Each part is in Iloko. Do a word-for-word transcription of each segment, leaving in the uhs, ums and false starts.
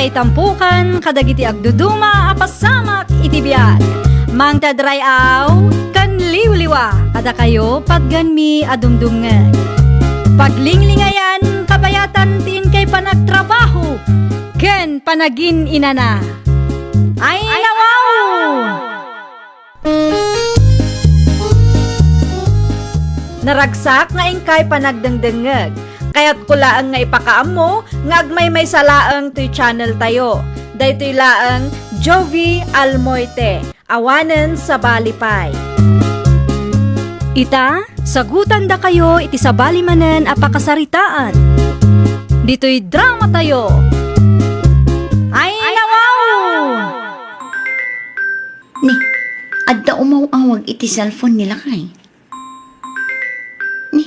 Ay tampukan kadagiti agduduma a pasamak iti biag. Mangted ray-aw ken liwliwa kadakayo patgenmi a dumdumngeg. Paglinglingayan, kabayatan ti inkay panagtrabaho ken panagin-inana. Ay, nawaw! Naragsak nga inkay panagdengdengngeg. Kayatko laeng nga ipakaammo nga agmaymaysa laeng toy channel tayo. Daytoy laeng Jovie Almoite, awanen sabali pay. Ita, sagutandakayo iti sabali manen a pakasaritaan. Ditoy drama tayo. Ay, nawaw! Ni, adda umaw-awag iti cellphone ni lakay. Ni,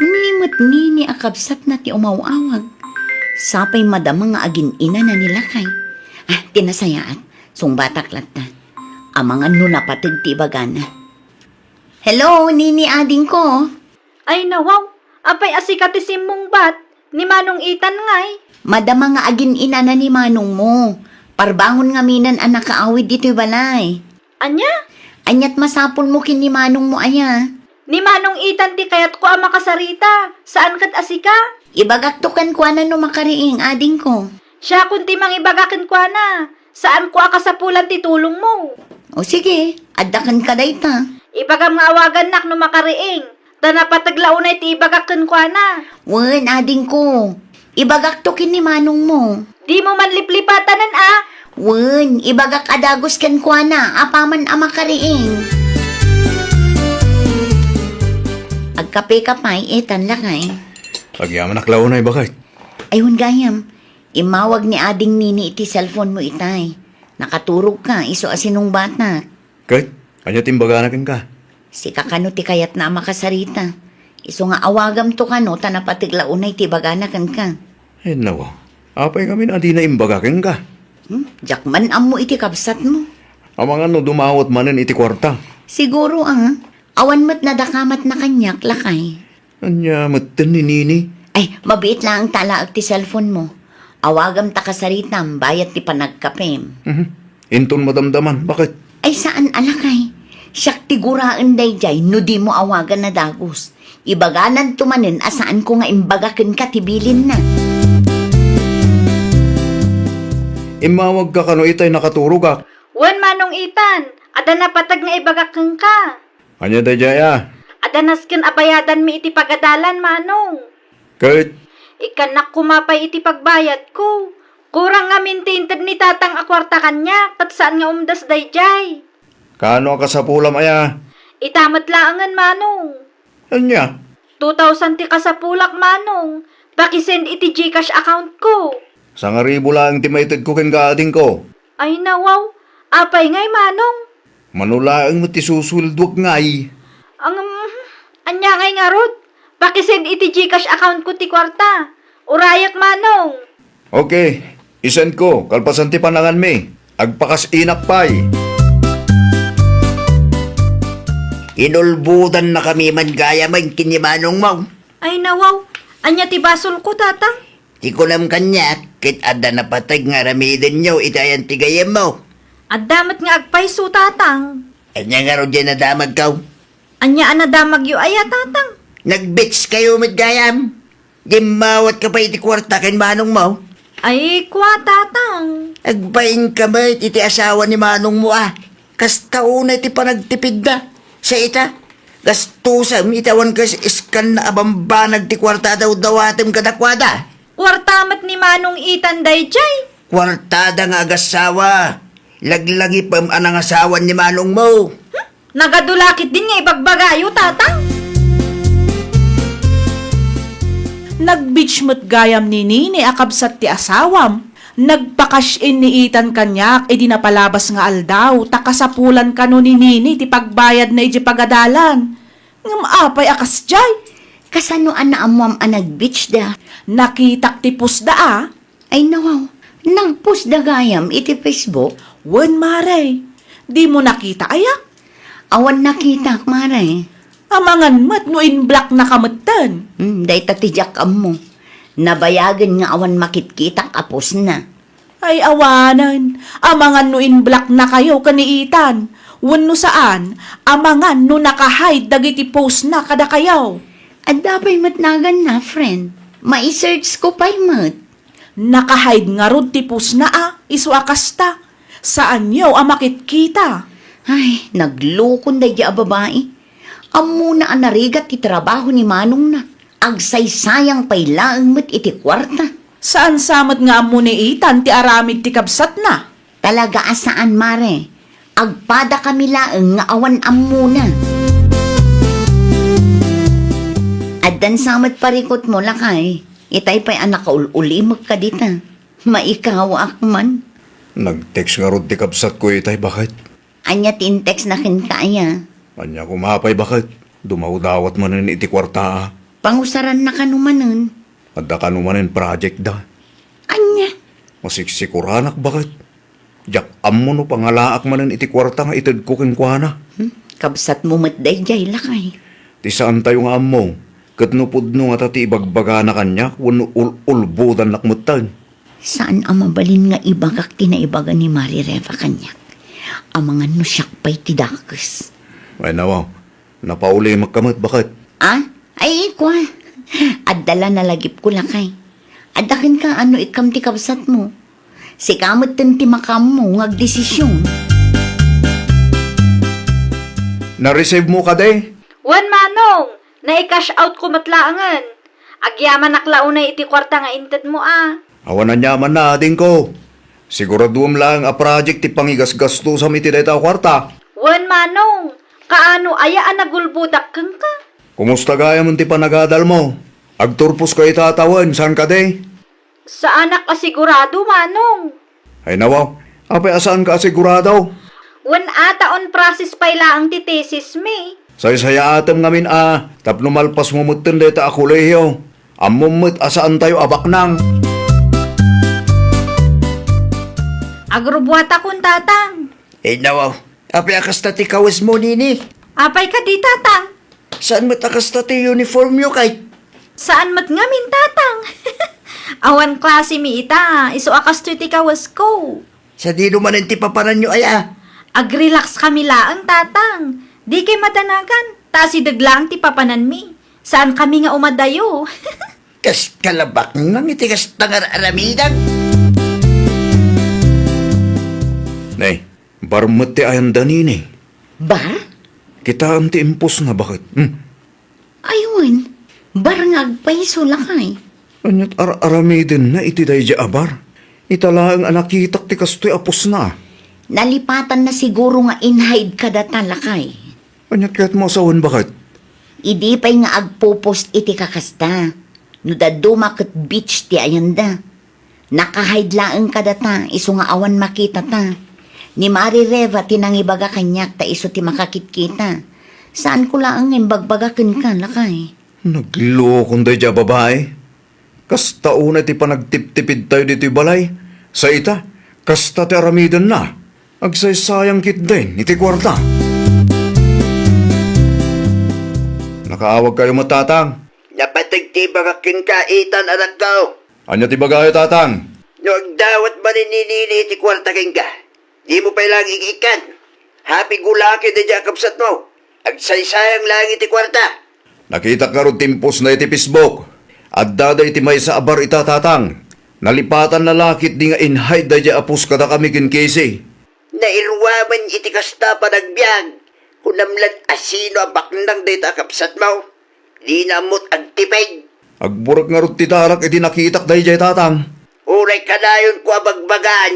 ni met Nini a kabsatna ti umaw-awag. Sapay madama nga agin-inana ni lakay. Ah, ti nasayaat, sungbatak latta. Amangan no napateg ti ibagana. Hello, Nini adingko. Ay, nawaw, apay a sika ti simmungbat? Ni Manong Ethan ngay? Madama nga agin-inana ni manongmo. Parbangon ngaminen a nakaawid ditoy balay. Ania? Aniat masapulmo ken ni manongmo aya? Ni Manong Ethan ti kayatko a makasarita, saan ket a sika. Ibagakto kenkuana no makariing, adingko. Siakon ti mangibaga kenkuana, saanko a kasapulan ti tulongmo. O sige, adda kenka dayta. Ibagam nga awagannak no makariing. Ta napateg la unay ti ibagak kenkuana. Wen, adingko. Ibagakto ken ni manongmo. Dimo man liplipatanen a. Wen, ibagak a dagus kenkuana apaman a makariing. Agkapeka pay, Ethan, lakay. Agyamanak la unay, baket. Ay, wen gayam. Immawag ni Ading Nini iti cellphone mo itay. Nakaturogka, isu a sinungbatak. Ket, ania ti imbagana kenka? Sika kano ti kayatna a makasarita. Isu nga awagamto kano ta napateg la unay ti ibagana kenka. Ay, nawa. Apay ngamin a dina imbaga kenka? Hmm? Diak man ammo iti kabsatmo. Amangan no dumawat manen iti kuarta. Siguro, ah. Awan met nadakamatna kaniak, lakay. Ania metten ni Nini? Ay, mabiit laeng ta alaek ti cellphone mo. Awagam ta kasaritam bayat ti panagkapem. Mhm. Inton madamdaman, baket? Ay, saan a lakay. Siak ti guraen daydiay no dimo awagan a dagus. Ibagananto manen a saanko nga imbaga kenka ti bilinna. Immawagka kano itay nakaturogak? Wen, Manong Ethan, adda napateg nga ibagak kenka. Ania daydiay a? Adda nasken a bayadanmi iti pagadalan, Manong. Ket? Ikkannak koma pay iti pagbayadko. Kurang ngamin ti inted ni Tatang a kuarta kaniak, ket saan nga umdas daydiay. Kano a kasapulam aya? Ita met laengen, Manong. Ania? Two thousand ti kasapulak, Manong. Pakisend iti GCash account ko. Sangaribu laeng ti maitedko kenka, adingko. Ay, nawaw. Apay ngay, Manong? Mano laeng met ti susueldoak ngay. Ang, ania ngay ngarud? Pakisend iti GCash account ko ti kuarta. Urayek, Manong. Okay, isend ko, kalpasan ti pananganmi. Agpakas-inak pay. Inulbodannakami man gayam ken ni manongmo. Ay, nawaw. Ania ti basolko, Tatang? Ti kunam kaniak, ket adda napateg nga aramidenyo iti ayan ti gayyemmo. Adda met nga agpayso, Tatang. Ania ngarud diay nadamagko? Ania a nadamagyo aya, Tatang? Nag-beach kayo met gayam. Dimmawat ka pay iti kuarta ken manongmo. Ay, kua, Tatang. Agbain ka met iti asawa ni manongmo a. Kasta unay ti panagtipidda. Sa ita, gastusem iti awan kas iskanna a bambanag ti kuarta a dawdawatem kadakuada. Kuarta met ni Manong Ethan daydiay. Kuartada nga agassawa. Laglagipem a nangasawan ni manongmo. Hmm? Nagadu la ketdin nga ibagbagayo, Tatang. Nag-beach met gayam ni Nini a kabsat ti asawam. Nagpa-cash in ni Ethan kaniak idi napalabas nga aldaw, ta kasapulan kano ni Nini ti pagbayadna idiay pagadalan. Ngem apay a kasdiay? Kasano a naammoam a nag-beach da? Nakitak ti post da a. Ay, nawaw, nag-post da gayam iti Facebook? Wen, mare. Dimo nakita aya? Awan nakitak, mare. Amangan met no in-block na ka metten. Hmm, dayta ti diak ammo. Nabayagen nga awan makitkitak a post na. Ay, awanen, amangan no inblocknakayo ken ni Ethan. Wenno saan, amangan no naka-hide dagiti postna kadakayo. Adda pay met naganna, friend. Mai-search ko pay met. Naka-hide ngarud ti postna a, isu a kasta. Saanyo a makitkita. Ay, naglukon daydi a babai. Ammona a narigat ti trabaho ni manongna. Agsaysayang pay laeng met iti kuarta. Saan sa met nga ammo ni Ethan ti aramid ti kabsatna? Talaga a saan, mare. Agpadakami laeng nga awan ammona. Addan sa met parikutmo, lakay. Itay pay a nakaul-ulimekka dita. Maikawaak man. Nag-text ngarud ti kabsatko itay, baket. Ania ti in-textna kenka aya? Ania koma pay, baket? Dumawdawat manen iti kuarta a. Pangusarannaka no manen. Adda kano manen projectda. Ania? Masiksikuranak, baket. Diak ammo no pangalaak manen iti kuarta nga itedko kenkuana. Hmm? Kabsatmo met daydiay, lakay. Ti saantayo nga ammo, ket no pudno ngata ti ibagbagana kaniak wenno ul-ulbodannak metten. Saan a mabalin nga ibagak ti naibaga ni Mari Reva kaniak. Amangan no siak pay ti dakes. Ay, nawaw. Napaulimekka met, baket. Ah? Ay, kua. Adda la nalagipko, lakay. Adda kenka no ikkam ti kabsatmo. Sika metten ti makaammo nga agdesision. Na-receive mo kadi? Wen, manong. Nai-cash out ko met laengen. Agyamanak la unay iti kuarta nga intedmo a. Awan aniamanna, adingko. Siguraduem laeng a project ti pangigasgastusam iti dayta a kuarta. Wen, manong. Kaano aya a nagulbodak kenka? Kumusta gayam ti panagadalmo? Agturposka ita a tawen, saan kadi? Saanak a sigurado, manong. Ay, nawaw, apay a saanka a sigurado? Wen, ata on process pay laeng ti thesis mi. Saysayaatem ngamin a tapno malpasmo metten dayta a kolehiyo. Ammom met a saantayo a baknang. Agrubbuatakon, tatang. Ay, nawaw, apay a kasta ti kawesmo, nini? Apay kadi, tatang? Saan met a kasta ti uniformyo, kay? Saan met ngamin, tatang. Awan klase mi ita, isu a kastoy ti kawesko. Sadino manen ti papananyo aya? Ag-relax kami laeng, tatang. Dikay madanagan, ta asideg laeng ti papananmi. Saan kami nga umadayo. Kas kalabaknang iti kasta nga ar-aramidem. Nay, bar met ti ayanda, nini. Bar? Kitaem ti impostna, baket. Hmm? Ay wen, bar nga agpayso, lakay. Aniat ar-aramidenna iti daydiay a bar? Ita laeng a nakitak ti kastoy a postna. Nalipatanna siguro nga in-hide kadata, lakay. Aniat kayatmo a sawen, baket? Idi pay nga agpo-post iti kakasta, no dadduma ket beach ti ayanda. Naka-hide laeng kadata, isu nga awan makitata. Ni Mari Reva ti nangibaga kaniak ta isu ti makakitkita. Saanko laeng nga imbagbaga kenka, lakay. Naglukon daydiay a babai. Kasta unay ti panagtiptipidtayo ditoy balay. Sa ita, kasta ti aramidenna. Agsaysayang ketdin iti kuarta. Nakaawagkayo met, tatang? Napateg ti ibagak kenka, Ethan, anakko. Ania ti ibagayo, tatang? No agdawat manen ni Nini iti kuarta kenka, dimo pay laeng ik-ikkan. Happy go lucky daydiay a kabsatmo. Agsaysayang laeng iti kuarta. Nakitak ngarud ti impostna iti Facebook. Adda dayta iti maysa a bar ita, tatang. Nalipatanna la ketdi nga in-hide daydiay a post kadakami ken Casey. Nairuamen iti kasta a panagbiag. Kunam laeng a sino a baknang dayta a kabsatmo. Dina ammot agtipig. Agburek ngarud ti darak idi nakitak daydiay, tatang. Uray kanayonko a bagbagaan.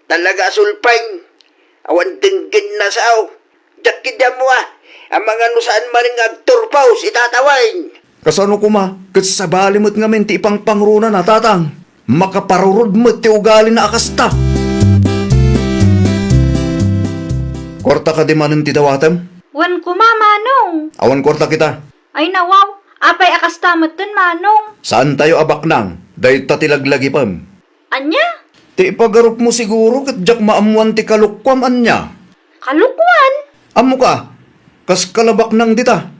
Talaga a sulpeng. Awan denggenna sao. Diak ketdi ammo a, amangan no saan manen nga agturpos ita a tawen. Kasano koma, ket sabali met ngamin ti ipangpangronana, tatang. Makaparurod met ti ugalina a kasta. Kuarta kadi manen ti dawatem? Wen koma, manong. Awan kuarta kita. Ay, nawaw, apay a kasta metten, manong? Saantayo a baknang, dayta ti laglagipem. Ania? Ti ipagarupmo siguro ket diak maammuan ti kalokuam, ania? Kalokuan? Ammoka, kas kalabaknang dita.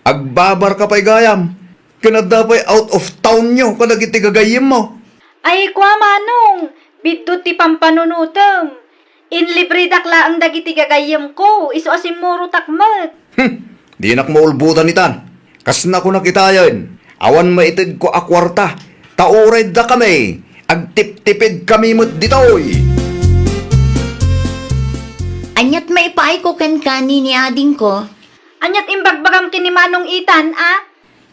Agbabarka pay gayam. Ken adda pay out of townyo kadagiti gagayyemmo. Ay, kua, manong, Biddut ti pampanunotem. Inlibredak laeng dagiti gagayyemko, isu a simmurotak met. Hmm, dinak maulbodan itan. Kasna kunak itayen, awan maitedko a kuarta, ta uray dakami, agtiptipidkami met ditoy. Aniat maipaayko kenka, nini adingko? Aniat imbagbagam ken ni Manong Ethan, a?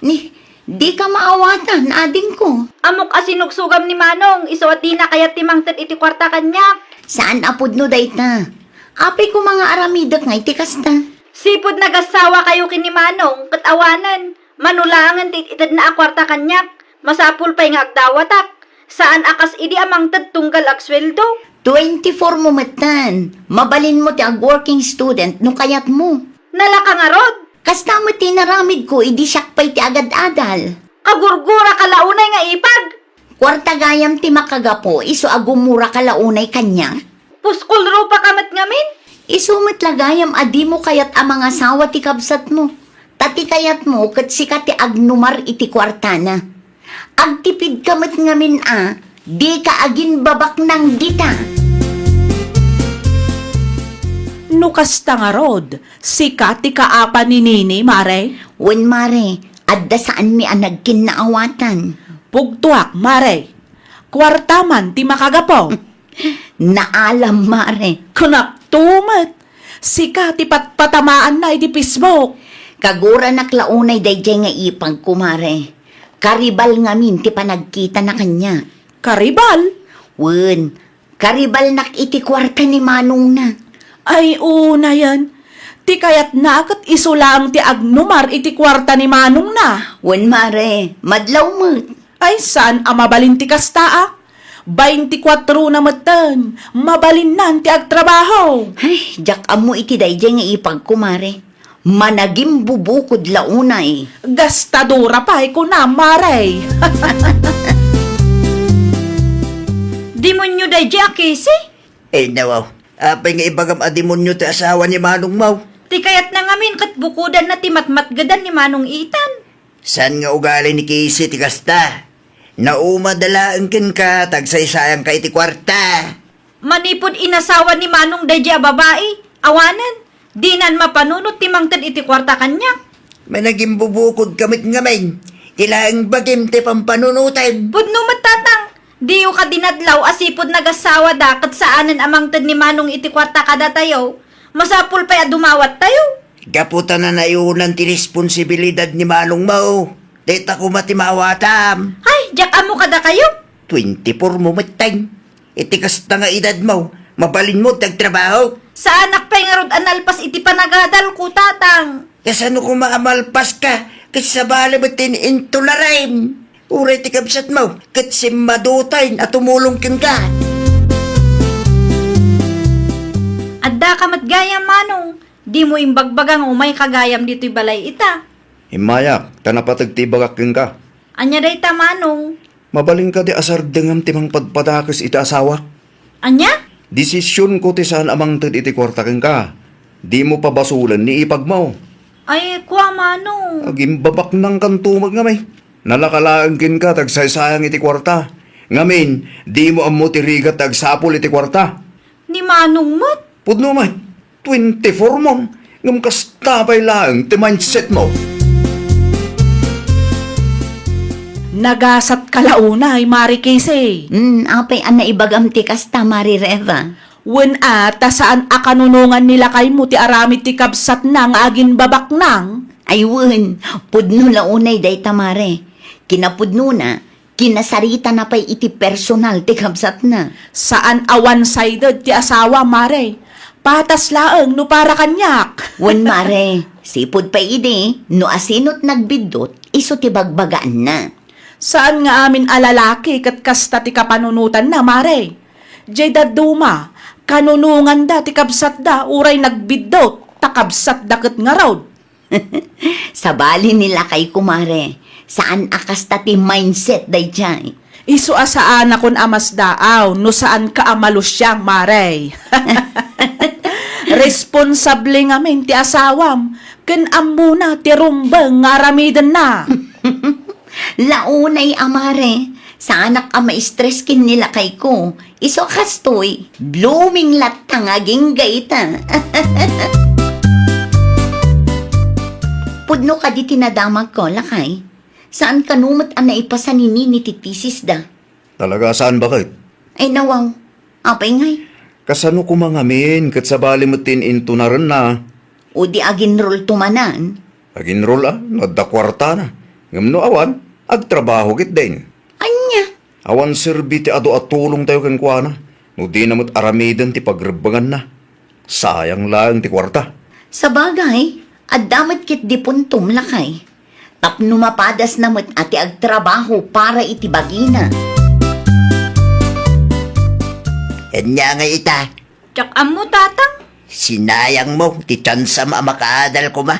Ni, dika maawatan, adingko. Ammok a sinugsogam ni Manong, isu a dina kayat ti mangted iti kuarta kaniak. Saan a pudno dayta. Apay koma nga aramidek nga iti kasta? Sipud nagassawakayo ken ni Manong, ket awanen, mano laengen ti itedna a kuarta kaniak, masapul pay nga agdawatak. Saan a kas idi a mangted tunggal agsueldo. Twenty-four mo metten. Mabalinmo ti ag-working student no kayatmo. Nalaka ngarud? Kasta met ti inaramidko idi siak pay ti agad-adal. Kagurguraka la unay nga ipag. Kuarta gayam ti makagapu, isu a gumuraka la unay kaniak. Puskolrupaka met ngamin? Isu met la gayam a dimo kayat a mangasawa ti kabsatmo. Ta ti kayatmo ket sika ti agnumar iti kuartana. Agtipidka met ngamin a, dika aginbabaknang dita. No kasta ngarud, sika ti kaapan ni Nini, Mare? Wen, Mare, adda saanmi a nagkinnaawatan. Pugtoak, Mare. Kuarta man ti makagapu. Naalam, Mare. Kunakto met. Sika ti patpatamaanna iti Facebook. Kaguranak la unay daydiay nga ipagko, Mare. Karibal ngamin ti panagkitana kaniak. Karibal? Wen, karibalnak iti kuarta ni manongna. Ay, unayen. Ti kayatna ket isu laeng ti agnumar iti kuarta ni manongna. Wen, Mare, madlaw met. Ay, saan a mabalin ti kasta a? Baintikwatro na metten, mabalinnan ti agtrabaho. Ay, diak ammo iti daydiay nga ipagko, Mare. Managimbubukod la unay. Gastadora pay, kunam, Mare. Demonyo daydiay a Casey? Ay, nawaw. Apay nga ibagam a demonyo ti asawa ni manongmo? Ti kayatna ngamin ket bukodanna ti matmatgedan ni Manong Ethan. Saan nga ugali ni Casey ti kasta? Naumada laeng kenka, ta agsaysayangka iti kuarta. Manipud inasawa ni Manong daydiay a babai, awanen, dinan mapanunot ti mangted iti kuarta kaniak. Managimbubukodka met ngamin, ti laeng bagim ti pampanunotem. Pudno met, Tatang, diyo kadi nadlaw a sipud nagasawada ket saanen a mangted ni Manong iti kuarta kadatayo. Masapul pay a dumawattayo. Gapu ta nanayonan ti responsibilidad ni manongmo. Dayta koma ti maawatam. Ay, diak ammo kadakayo. Twenty-four mo metten. Iti kasta nga edadmo, mabalinmo ti agtrabaho. Saanak pay ngarud a nalpas iti panagadalko, Tatang. Kasano koma a malpaska? Ket sabali met ti intularim. Uray ti kabsatmo, ket simmadutayen a tumulong kenka. Addaka met gayam, Manong. Dimo imbagbaga nga umayka gayam ditoy balay ita. Immayak, ta napateg ti ibagak kenka. Ania dayta, Manong? Mabalin kadi a sardengam ti mangpadpadakes iti asawak? Ania? Desisionko ti saan a mangted iti kuarta kenka. Dimo pabasolen ni ipagmo. Ay, kua, Manong. Agimbabaknangkanto met ngamin. Nalaka laeng kenka ti agsaysayang iti kuarta. Ngamin, dimo ammo ti rigat ti agsapul iti kuarta. Ni Manong met? Pudno met. Twenty-four mo. Ngem kasta pay laeng ti mindsetmo. Nagasatka la unay, Mare Casey. Hmm, apay a naibagam ti kasta, Mare Reva? Wen a, ta saan a kanunongan ni lakaymo ti aramid ti kabsatna nga agimbabaknang? Ay wen, pudno la unay dayta, Mare. Kinapudnona, kinasaritana pay iti personal ti kabsatna. Saan a one-sided ti asawa, Mare. Patas laeng no para kaniak. Wen, Mare, sipud pay idi, no asino ti nagbiddut, isu ti bagbagaanna. Saan nga amin a lalaki ket kasta ti kapanunotanna, Mare. Diay dadduma, kanunonganda ti kabsatda uray nagbiddut, ta kabsatda ket ngarud. Sabali ni lakayko, Mare. Saan a kasta ti mindset daydiay. Isu a saanakon a masdaaw no saanka a malusiang, Mare. Responsable ngamin ti asawam, ken ammona ti rumbeng nga aramidenna. La unay a, Mare, saanak a ma-stress ken ni lakayko. Isu a kastoy, blooming latta nga agingga ita. Pudno kadi ti nadamagko, lakay. Saan kano met a naipasan ni Nini ti tesisda? Talaga saan, baket? Ay, nawaw. Apay ngay? Kasano koma ngamin ket sabali met ti in-intunarenna? O di aginrolto manen? Aginrol a, no adda kuartana. Ngem no awan, agtrabaho ketdin. Ania? Awan serbi ti adu a tulongtayo kenkuana, no dina met aramiden ti pagrebbenganna. Sayang laeng ti kuarta. Sabagay, adda met ketdi puntom, lakay. Tapno mapadasna met a ti agtrabaho para iti bagina. Ania ngay ita? Diak ammo, Tatang. Sinayangmo ti tiyansam a makaadal koma.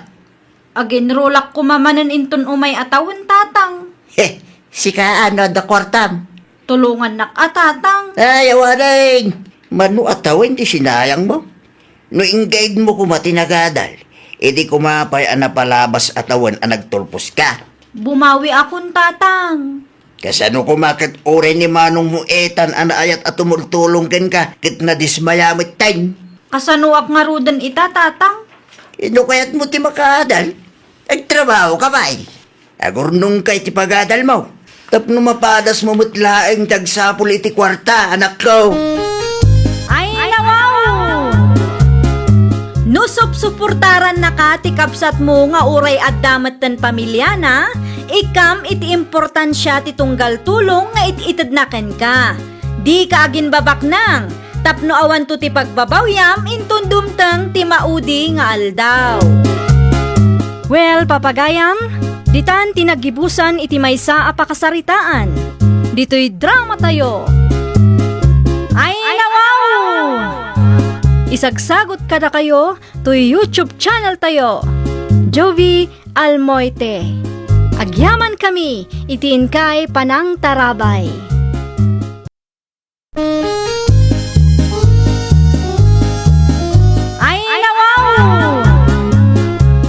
Aginrolak koma manen inton umay a tawen, Tatang. He, sika, no adda kuartam? Tulongannak a, Tatang. Ay, awanen! Mano a tawen ti sinayangmo? No inggaidmo koma ti nagadal, idi koma pay a napalabas a tawen a nagtulposka. Bumawiakon, Tatang. Kasano koma ket uray ni manongmo Ethan a naayat a tumultulong kenka ket nadismaya metten? Kasanoak ngaruden ita, Tatang? Ino kayatmo ti makaadal? Agtrabahoka pay. Agurnongka iti pagadalmo. Tapno mapadasmo met laeng ti agsapul iti kuarta, anakko. Ay, nawaw! No supsuportarannaka ti kabsatmo nga uray adda metten pamiliana, ikkam iti importansia ti tunggal tulong nga it-itedna kenka. Dika aginbabaknang, tapno awanto ti pagbabawiam inton dumteng ti maudi nga aldaw. Well, papagayam, ditan ti naggibusan iti maysa a pakasaritaan. Ditoy dramatayo. Ay, nawaw! Isagsagot kadakayo toy YouTube channel tayo, Jovie Almoite. Agyamankami iti inkay panangtarabay. Ay, nawaw!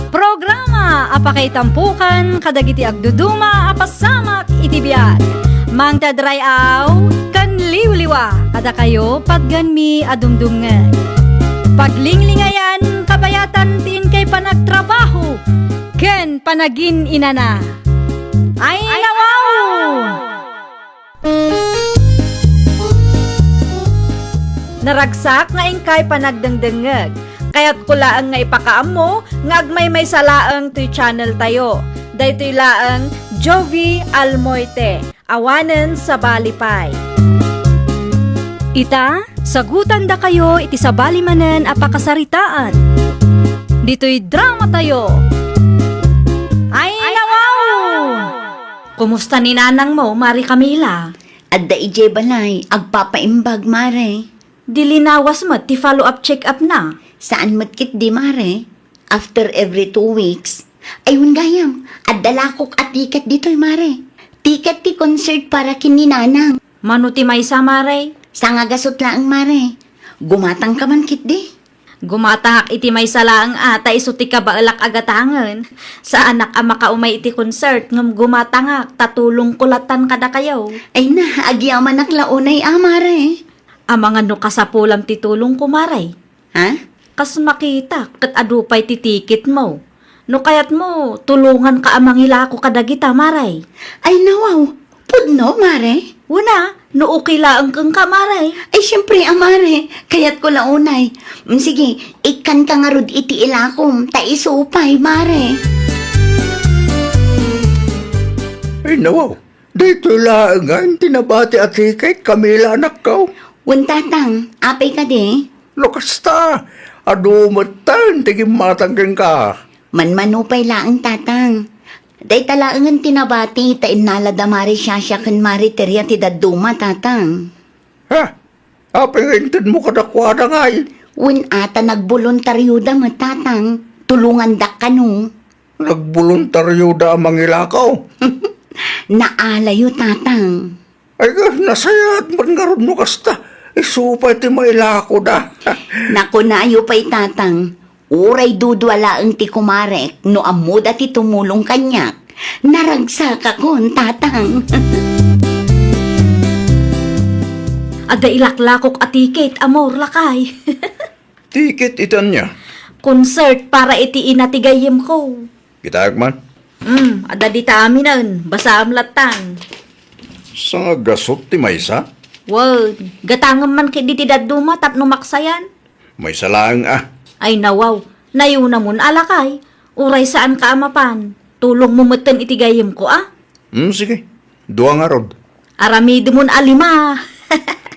Programa a pakaitampokan kadagiti agduduma a pasamak iti biag. Mangted ray-aw ken liwliwa kadakayo patgenmi a dumdumngeg. Paglinglingayan kabayatan ti inkay panagtrabaho ken panagin-inana. Ay, nawaw! Naragsak nga inkay panagdengdengngeg. Kayatko laeng nga ipakaammo nga agmaymaysa laeng toy channel tayo. Daytoy laeng Jovie Almoite, awanen sabali pay. Ita, sagutandakayo iti sabali manen a pakasaritaan. Ditoy dramatayo. Ay, nawaw! Kumusta ni nanangmo, Mare Camila? Adda idiay balay, agpapaimbag, Mare. Di linawas met ti follow-up check-up na? Saan met ketdi, Mare. After every two weeks. Ay, wen gayam, adda lakok a ticket ditoy, Mare. Ticket ti concert para ken ni Nanang. Mano ti maysa, Mare? Sangagasut laeng, Mare. Gumatangka man ketdi? Gumatangak iti maysa laeng a, ta isu ti kabaelak a gatangen. Saanak a makaumay iti concert, ngem gumatangak, ta tulongko latan kadakayo. Ay na, agyamanak la unay a, Mare. Amangan no kasapulam ti tulongko, Mare. Ha? Kas makitak, ket adu pay ti tiketmo. No kayatmo, tulonganka a mangilako kadagita, Mare. Ay, nawaw, pudno, Mare? Wen a, no okay laeng kenka, Mare. Ay, siempre a, Mare. Kayatko la unay. Mm, sige, ikkanka ngarud iti ilakom, ta isu pay, Mare. Ay, nawaw, daytoy laengen ti nabati a tiket, Camila, anakko. Wen, Tatang, apay kadi? No kasta, adu metten ti gimmatang kenka. Manmano pay laeng, Tatang. Dayta laengen ti nabati ta innala da Mare Shasha ken Mare Teria ti dadduma, Tatang. Ha? Apay nga intedmo kadakuada ngay? Wen a, ta nagboluntaryoda met, Tatang. Tulongandak kano. Nagboluntaryoda a mangilako? Naalayo, Tatang. Ay, nasayaat man ngarud no kasta. Isu pay ti mailakoda. Nakunayo pay, Tatang, uray dudua laeng ti kumarek no ammoda ti tumulong kaniak. Naragsakakon, Tatang. Adda ilaklakok a ticket, amor, lakay. Ticket iti ania? Concert para iti ina ti gayyemko. Kitaek man. Hmm, adda dita aminen, basaem lattang. Sangagasut ti maysa? Wen, gatangem man ketdi ti dadduma tapno maksayan. Maysa laeng a. Ay nawaw, nayunamon a lakay. Uray saanka a mapan, tulongmo metten iti gayyemko a. Hmm, sige. Dua ngarud. Aramidemon a lima.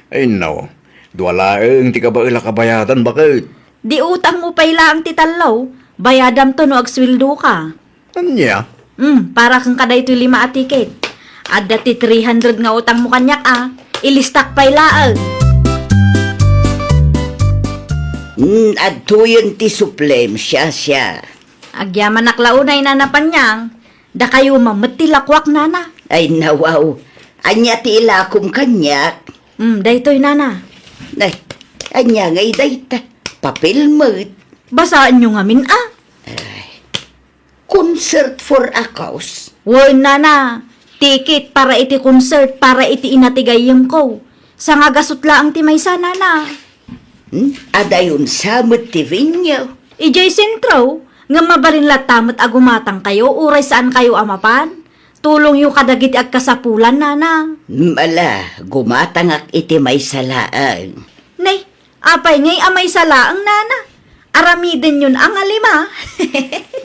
Ay, naw. Dua laeng ti kabael a kabayadan, baket. Di utangmo pay laeng ti tallo. Bayadamto no agsueldoka. Ania? Hmm, para kenka daytoy lima a ticket. Adda ti three hundred nga utangmo kaniak a. Ilistak pay laeng. Hmm, adtoyen ti suplem, siasya. Agyamanak la unay, Nana Panyang. Dakayo man met ti lakuak, Nana. Ay, nawaw. Ania ti ilakom kaniak? Hmm, daytoy, Nana. Ay, ania ngay dayta? Papel met. Basaenyo ngamin a. Ay. Concert for a cause. Wen, Nana. Ticket para iti concert para iti ina ti gayyemko. Sangagasut laeng ti maysa, Nana. Hmm? Adayon sa met ti venue. Idiay sentro, ngem mabalin latta met a gumatangkayo uray saankayo a mapan. Tulongyo kadagiti agkasapulan, Nana. Hmm, ala, gumatangak iti maysa laeng. Nay, apay ngay a maysa laeng, Nana? Aramidenyon a nga lima.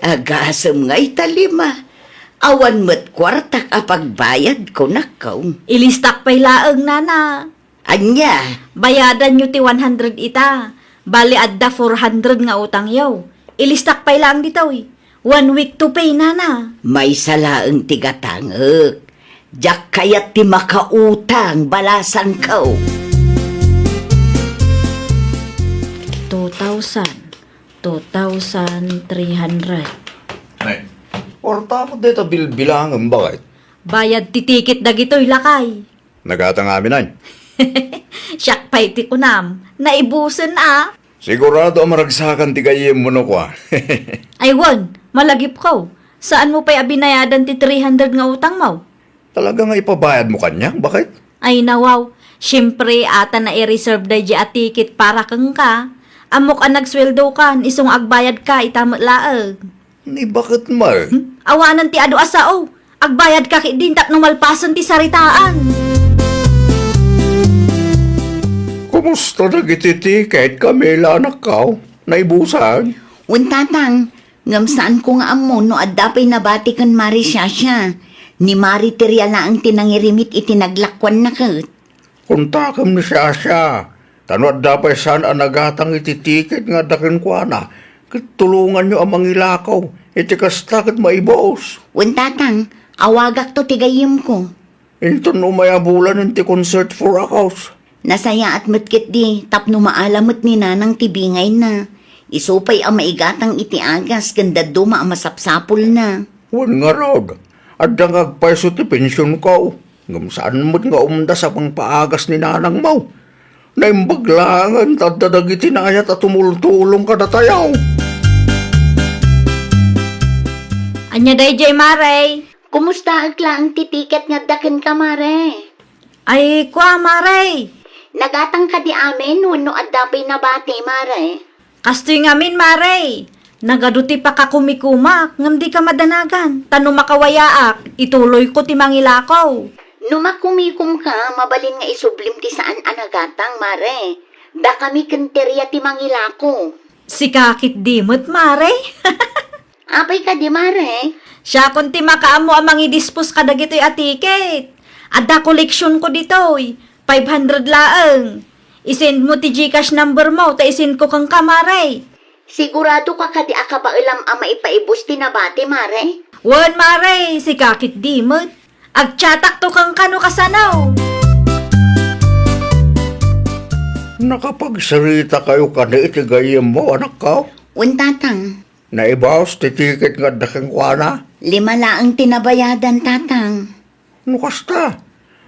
Agasem ngay ta lima. Awan met kuartak a pagbayad, kunakkaw. Ilistak pay laeng, Nana. Ania? Bayadanyo ti one hundred ita. Bali, adda four hundred nga utangyo. Ilistak pay laeng ditoy. One week to pay, Nana. Maysa laeng ti gatangek. Diak kayat ti makautang, balasangko. Two thousand. Two thousand three hundred. Nay, kuarta mo deta bilbilangem, baket? Bayad ti ticket dagitoy, lakay. Nagatang amin, ay. Siak pay ti kunam. Naibusen a. Sigurado a maragsakan ti gayyemmo no kua. Ay wen, malagipko. Saanmo pay a binayadan ti three hundred nga utangmo? Talaga nga ipabayadmo kaniak, baket? Ay nawaw. Siempre, ata naireserve daydi a ticket para kenka. Ammok a nagsueldokan, isu nga agbayadka ita met laeng. Ni baket man? Hmm? Awanen ti adu a sao. Agbayadka ketdin tapno malpasen ti saritaan. Kumusta dagiti ticket, Camila, anakko? Naibusan? Wen, tatang, ngem saanko nga ammo no adda pay nabati ken Mari Shasha. Ni Mari Teria laeng ti nangirimit iti naglakuanna ket. Kontakem ni Shasha, ta no adda pay saan a nagatang iti ticket nga adda kenkuana, ket tulonganyo a mangilakaw, iti kasta ket maibus. Wen, tatang, awagakto ti gayyemko. Inton umay a bulan iti concert for a cause. Nasayaat met ketdi tapno maala met ni Nanang ti bingayna. Isu pay a maigatang iti agas ken dadduma a masapsapulna. Wen ngarud, adda nga agpayso ti pensionko. Ngem saan met nga umdas a pangpaagas ni nanangmo. Naimbag laengen ta adda dagiti naayat a tumultulong kadatayo. Ania daydiay, Mare? Kumustaek laeng ti ticket nga adda kenka, Mare? Ay, kua, Mare. Nagatang kadi amin wenno adda pay nabati, Mare? Kastoy ngamin, Mare. Nagadu ti pakakumikumak ngem dika madanagan, ta no makawayaak, ituloyko ti mangilakaw. No makumikomka, mabalin nga isublim ti saan a nagatang, Mare. Dakami ken Teria ti mangilako. Sika ketdi met, Mare. Apay kadi, Mare? Siakon ti makaammo a mangidispos kadagitoy a ticket. Adda koleksionko ditoy. Five hundred laeng. Isendmo ti GCash numbermo ta isendko kenka, Mare. Siguradoka kadi a kabaelam a maipaibus ti nabati, Mare? Wen, Mare, sika ketdi met. Agchatakto kenka no kasano. Nakapagsarita kayo kadi iti gayyemmo, anakko? Wen, tatang. Naibus ti ticket nga adda kenkuana? Lima laeng ti nabayadan, tatang. No kasta,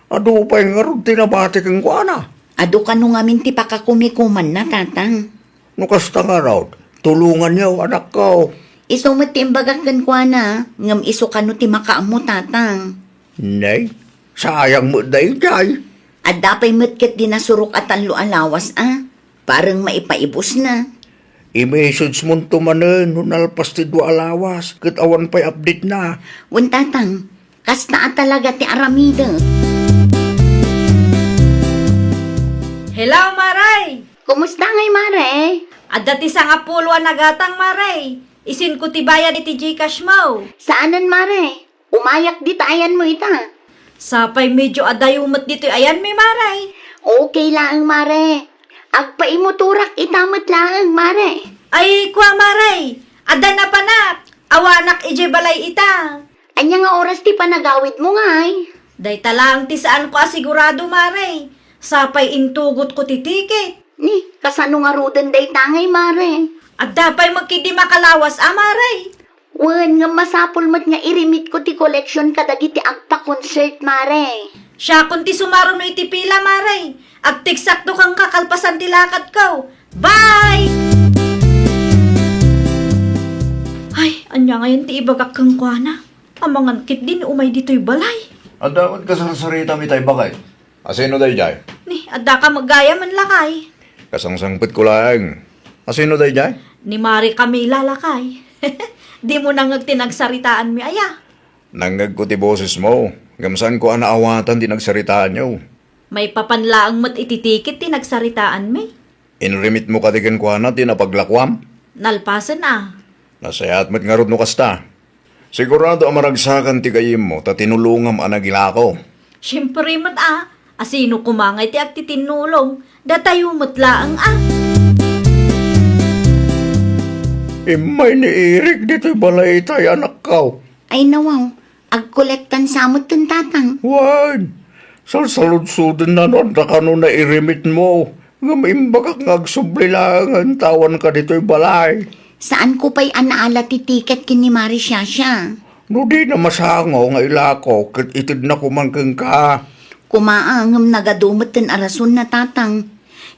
adu pay ngarud ti nabati kenkuana? Adu kano ngamin ti pakakumikumanna, tatang. No kasta ngarud, tulonganyo, anakko. Isu met ti imbagak kenkuana, ngem isu kano ti makaammo, tatang. Nay, sayang met daydiay. Adda pay met ket di nasurok a tallo a lawas a. Parang maipaibusna. I-message monto manen no nalpas ti dua a lawas ket awan pay update na. Wen, Tatang, kasta a talaga ti aramidek. Hello, Mare! Kumusta ngay, Mare? Adda ti sangapulo a nagatang, Mare. Isin ko ti bayad iti GCash mo. Saanen, Mare? Umayak dita ayanmo ita. Sapay medyo adayo met ditoy ayanmi, Mare. Okay laeng, Mare. Agpaimotorak ita met laeng, Mare. Ay, kua, Mare. Adda napanak. Awanak idiay balay ita. Ania nga oras ti panagawidmo ngay? Dayta laeng ti saan ko a sigurado, Mare. Sapay intugot ko ti tiket. Ni, kasano ngaruden dayta ngay, Mare? Adda pay met ketdi makalawas a, Mare. Wen, ngem masapul met nga irimit ko ti collection kadagiti agpa-concert, Mare. Siakon ti sumaruno iti pila, Mare. Agtekstakto kenka kalpasan ti lakadko. Bye! Ay, ania ngayen ti ibagak kenkuana? Amangan ketdi ni umay ditoy balay. Adda met kasarsaritami tay baket. Asino daydiay? Ni, adda ka met gayamen, lakay. Kasangsangpetko laeng. Asino daydiay? Ni Mare Camila, lakay. Dimo nangngeg ti nagsaritaanmi aya? Nangngegko ti bosesmo, ngem saanko a naawatan ti nagsaritaanyo. Maipapan laeng met iti tiket ti nagsaritaanmi. Inrimitmo kadi kenkuana ti napaglakuam? Nalpasen a. Nasayaat met ngarud no kasta. Sigurado a maragsakan ti gayyemmo ta tinulongam a nagilako. Siempre met a, asino koma ngay ti agtitinnulong? Datayo met laeng a. Immay ni Eric ditoy balay itay, anakko. Ay nawaw, agkolektan sa met ken tatang. Wen, salsaludsodenna no adda kano nairimit mo. Ngem imbagak nga agsubli laengen ta awan ka ditoy balay. Saanko pay a naala ti tiket ken ni Mari Shasha. No dina masango nga ilako ket itedna koman kenka. Koma a, ngem nagadu met ten a rasonna, tatang.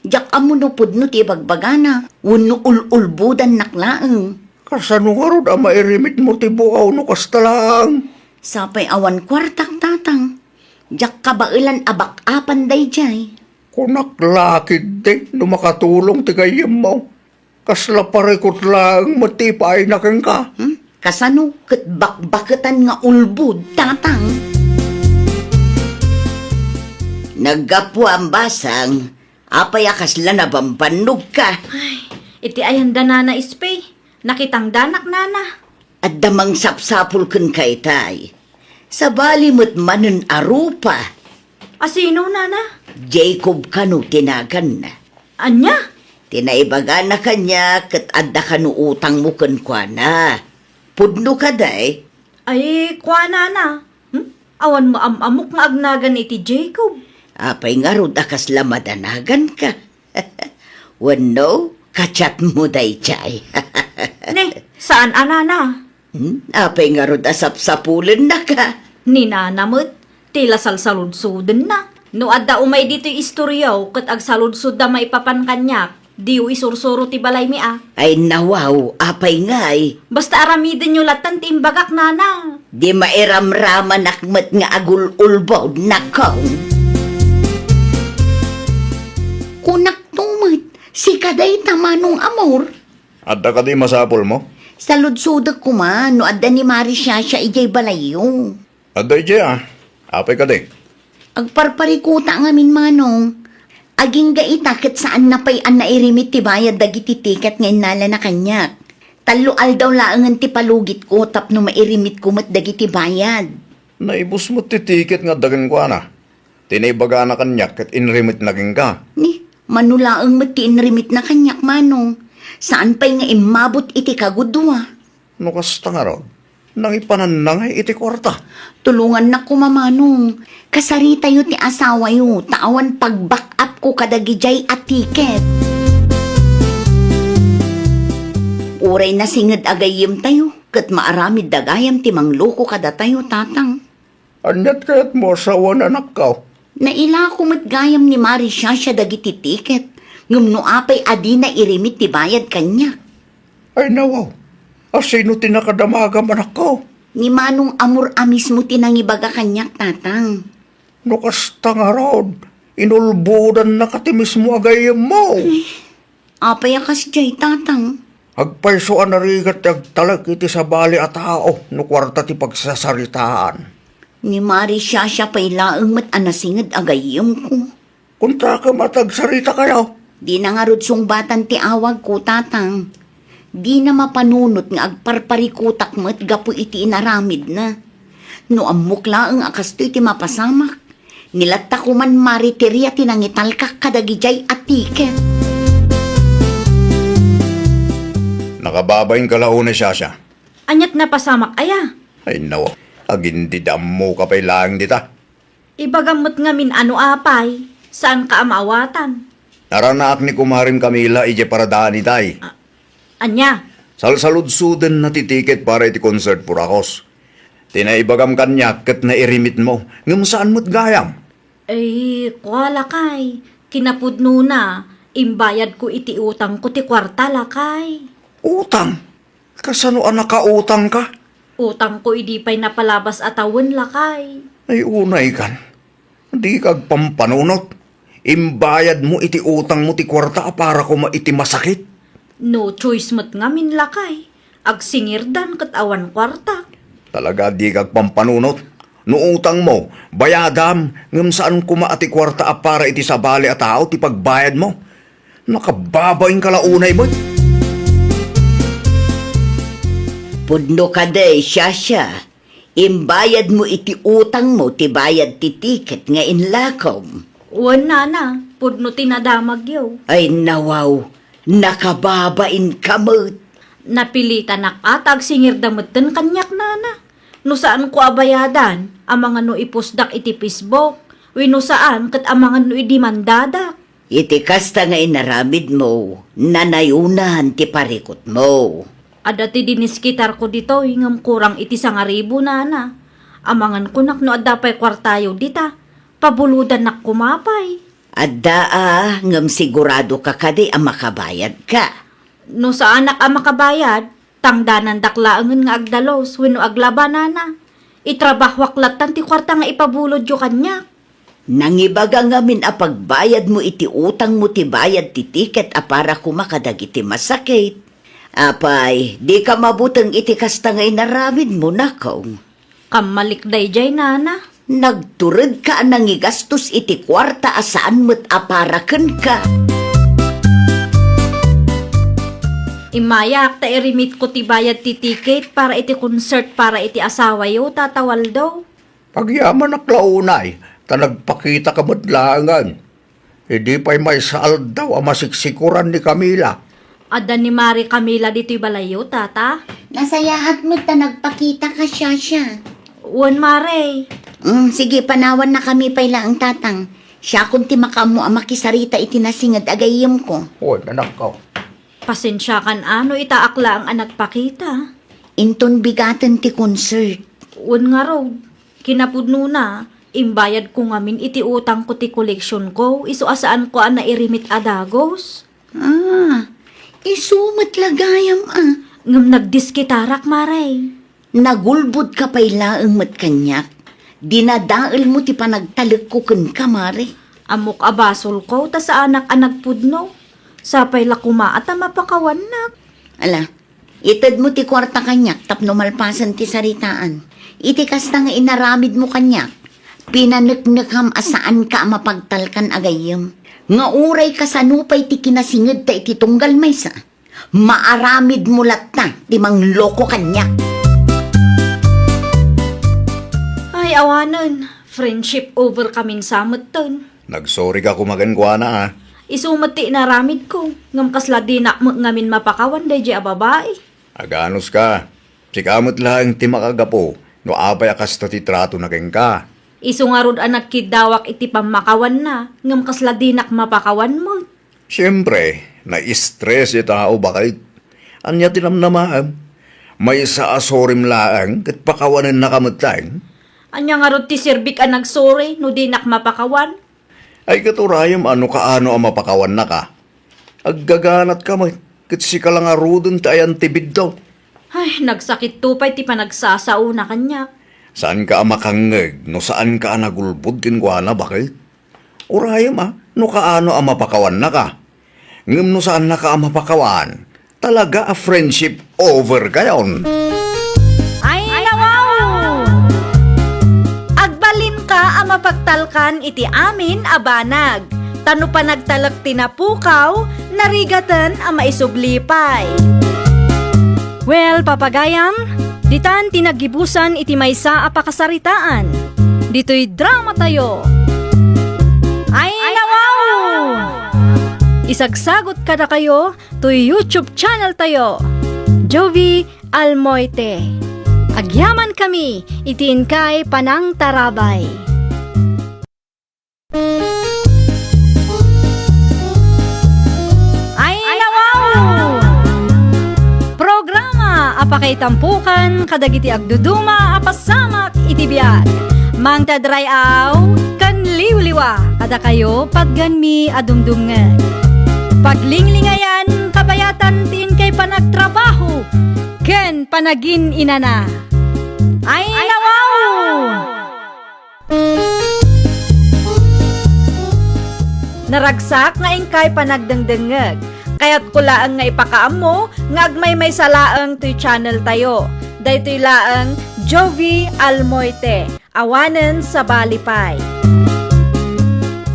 Diak ammo no pudno ti ibagbagana, wenno ul-ulbodannak laeng. Kasano ngarud a mairimit mo ti buaw no kasta laeng? Sapay awan kuartak, tatang. Diak kabaelan a bak-apan daydiay. Kunak la ketdi no makatulong ti gayyemmo. Kasla parikut laeng met ti ipaayna kenka. Hmm? Kasano ket bakbaketan nga ulbod, tatang? Naggapuam, basang, apay a kasla nabambannogka? Ay, iti ayan da Nana Espey, nakitangdanak, Nana. Adda mangsapsapul kenka itay. Sabali met manen a rupa. Asino, Nana? Jacob kano ti naganna. Ania? Ti naibagana kaniak ket adda kano utangmo kenkuana. Pudno kadi? Ay, kua, Nana. Hmm? Awan maam-amok nga agnagan iti Jacob. Apay ngarud a kasla madanaganka? Wenno, ka-chat mo daydiay? Ne, saan a, Nana. Hmm? Apay ngarud a sapsapulennaka? Ni Nana met, ti la salsaludsodenna. No adda umay ditoy istoryaw ket agsaludsodda maipapan kaniak, diyo isursuro ti balaymi a. Ay nawaw, apay ngay? Basta aramidenyo lattan ti imbagak, Nana. Di mairamramanak met nga agul-ulbod, nakong. Kunakto met, sika dayta, Manong Amor. Adda kadi masapulmo? Saludsodek koma no adda ni Mari Shasha idiay balayyo. Adda idiay a. Apay kadi? Agparparikuta ngamin, Manong. Agingga ita ket saanna pay a nairimit ti bayad dagiti tiket nga innalana kaniak. Tallo aldaw laengen ti palugitko tapno mairimitko met dagiti bayad. Naibus met ti tiket nga adda kenkuana. Ti naibagana kaniak ket inrimitna kenka. Ni, mano laeng met ti inrimitna kaniak, Manong. Saan pay nga immabot iti kagudua. No kasta ngarud, nangipananna ngay iti kuarta. Tulongannak koma, Manong. Kasaritayo ti asawayo ta awan pag-back up ko kadagidiay a tiket. Uray nasinged a gayyemtayo, ket maaramidda gayam ti mangloko kadatayo, tatang. Aniat kayatmo a sawen, anakko? Nailako met gayam ni Mari Shasha dagiti tiket, ngem no apay a dina irimit ti bayad kaniak. Ay nawaw, asino ti nakadamagam, anakko? Ni Manong Amor a mismo ti nangibaga kaniak, tatang. No kasta ngarud, Inulbodannaka ti mismo a gayyemmo. Apay a kasdiay, Tatang? Agpayso a narigat ti agtalek iti sabali a tao no kuarta ti pagsasaritaan. Ni Mari Shasha pay laeng met a nasinged a gayyemko. Kuntakem a tagsaritakayo. Dina ngarud sungbatan ti awagko, Tatang. Dina mapanunot nga agparparikutak met gapu iti inaramidna. No ammok laeng a kastoy ti mapasamak, ni latta koman mariteria ti nangitalkak kadagidiay a tiket. Nakababainka la unay, Shasha. Aniat napasamak aya? Ay, nawa. Agindidammoka pay laeng dita. Ibagam met ngamin a no apay, saanka a maawatan. Naranaak ni kumarem Camila idiay paradaan itay. A-, ania? Salsaludsodenna ti tiket para iti concert, Purakos. Ti naibagam kaniak ket nairimitmo, ngem saan met gayam. Ay, kua, lakay. Kinapudnona, imbayadko iti utangko ti kuarta, lakay. Utang? Kasano a nakautangka? Utangko idi pay napalabas a tawen, lakay. Ay, unaykan. Dika agpampanunot. Imbayadmo iti utangmo ti kuarta a para koma iti masakit. No choice met ngamin, lakay. Agsingirdan ket awan kuarta. Talaga dika agpampanunot. No utangmo, bayadam, ngem saan koma a ti kuarta a para iti sabali a tao ti pagbayadmo. Nakababainka la unay met. Pudno kadi, Shasha. Imbayadmo iti utangmo ti bayad ti tiket nga inlakom. Wen, nana, pudno ti nadamagyo. Ay, nawaw, nakababainka met. Napilitanak a ta agsingirda metten kaniak, nana. No saanko a bayadan, amangan no ipostdak iti Facebook, wenno saan ket amangan no idimandadak. Iti kasta nga inaramidmo, nanayonan ti parikutmo. Adda ti diniskitarko ditoy ngem kurang iti sangaribu, nana. Amangan kunak no adda pay kuartayo dita, pabulodannak koma pay. Adda a, ngem siguradoka kadi a makabayadka? No saanak a makabayad, tangdanandak laengen nga agdalus wenno aglaba, nana. Itrabahoak lattan ti kuarta nga ipabulodyo kaniak. Nangibaga ngamin a pagbayadmo iti utangmo ti bayad ti tiket a para koma kadagiti masakit. Apay, dika mabuteng iti kasta nga inaramidmo, nakong? Kammalik daydiay, nana. Nagturedka a nangigastos iti kuarta a saan met a para kenka. Immayak ta irimitko ti bayad ti tiket para iti concert para iti asawayo, Tata Waldo. Agyamanak la unay, ta nagpakitaka met laengen. Idi pay maysa aldaw a masiksikuran ni Camila. Adda ni Mari Camila ditoy balayyo, Tata? Nasayaat met ta nagpakitaka, Shasha. Wen, Mari. Mm, sige, panawannakami pay laeng, Tatang. Siakon ti makaammo a makisarita iti nasinged a gayyemko. Wen, anakko. Pasensiakan a no itaak laeng a nagpakita. Inton bigaten ti concert. Wen ngarud, kinapudnona, imbayadko ngamin iti utangko ti koleksionko, isu a saanko a nairimit a dagus. Ah, isu met la gayam a. Ngem nagdiskitarak, Mari. Nagulbodka pay laeng met kaniak. Dinadaelmo ti panagtalekko kenka, Mari. Ammok a basolko ta saanak a nagpudno. Sapay la koma a ta mapakawannak. Ala, itedmo ti kuarta kaniak tapno malpasen ti saritaan. Iti kasta nga inaramidmo kaniak, pinaneknekam a saanka a mapagtalkan a gayyem. Nga uray kasano pay ti kinasingedta iti tunggal maysa, maaramidmo latta ti mangloko kaniak. Ay, awanen, friendship over kamin sa metten. Nagsorry ka koma kenkuana, a. Isu met ti inaramidko, ngem kasla dinak met ngamin mapakawan daydiay a babai. Aganuska. Sika met laeng ti makagapu no apay a kasta ti tratona kenka. Isu ngarud a nagkiddawak iti pammakawanna, ngem kasla dinak mapakawan met. Siempre, na-stress ti tao, baket. Ania ti namnamaem? Maysa a sorrym laeng ket pakawanennaka metten. Ania ngarud ti serbik a nagsorry no dinak mapakawan? Ay, ket urayem a no kaano a mapakawannaka. Aggaganatka met, ket sika la ngaruden ti ayan ti biddaw. Ay, nagsakitto pay ti panagsasaona kaniak. Saanka a makangngeg no saanka a nagulbod kenkuana, baket? Urayem a, no kaano a mapakawannaka. Ngem no saannaka a mapakawan, talaga a friendship over gayon. Ay, nawaw! Agbalinka a mapagtalkan iti amin a banag. Ta no panagtalek ti napukaw, narigaten a maisubli pay. Well, papagayam, ditan ti naggibusan iti maysa a pakasaritaan. Ditoy dramatayo. Ay, nawaw! Isagsagot kadakayo toy YouTube channel tayo, Jovie Almoite. Agyaman kami iti inkay panangtarabay. Ay, nawaw! Programa a pakaitampukan kadagiti agduduma a pasamak iti biag. Mangted ray-aw ken liwliwa kadakayo patgenmi a dumdumngeg. Paglinglingayan, kabayatan ti inkay panagtrabaho ken panagin-inana. Ay, nawaw! Naragsak nga inkay panagdengdengngeg. Kayatko laeng nga ipakaammo nga agmaymaysa laeng toy channel tayo. Daytoy laeng Jovie Almoite, awanen sabali pay.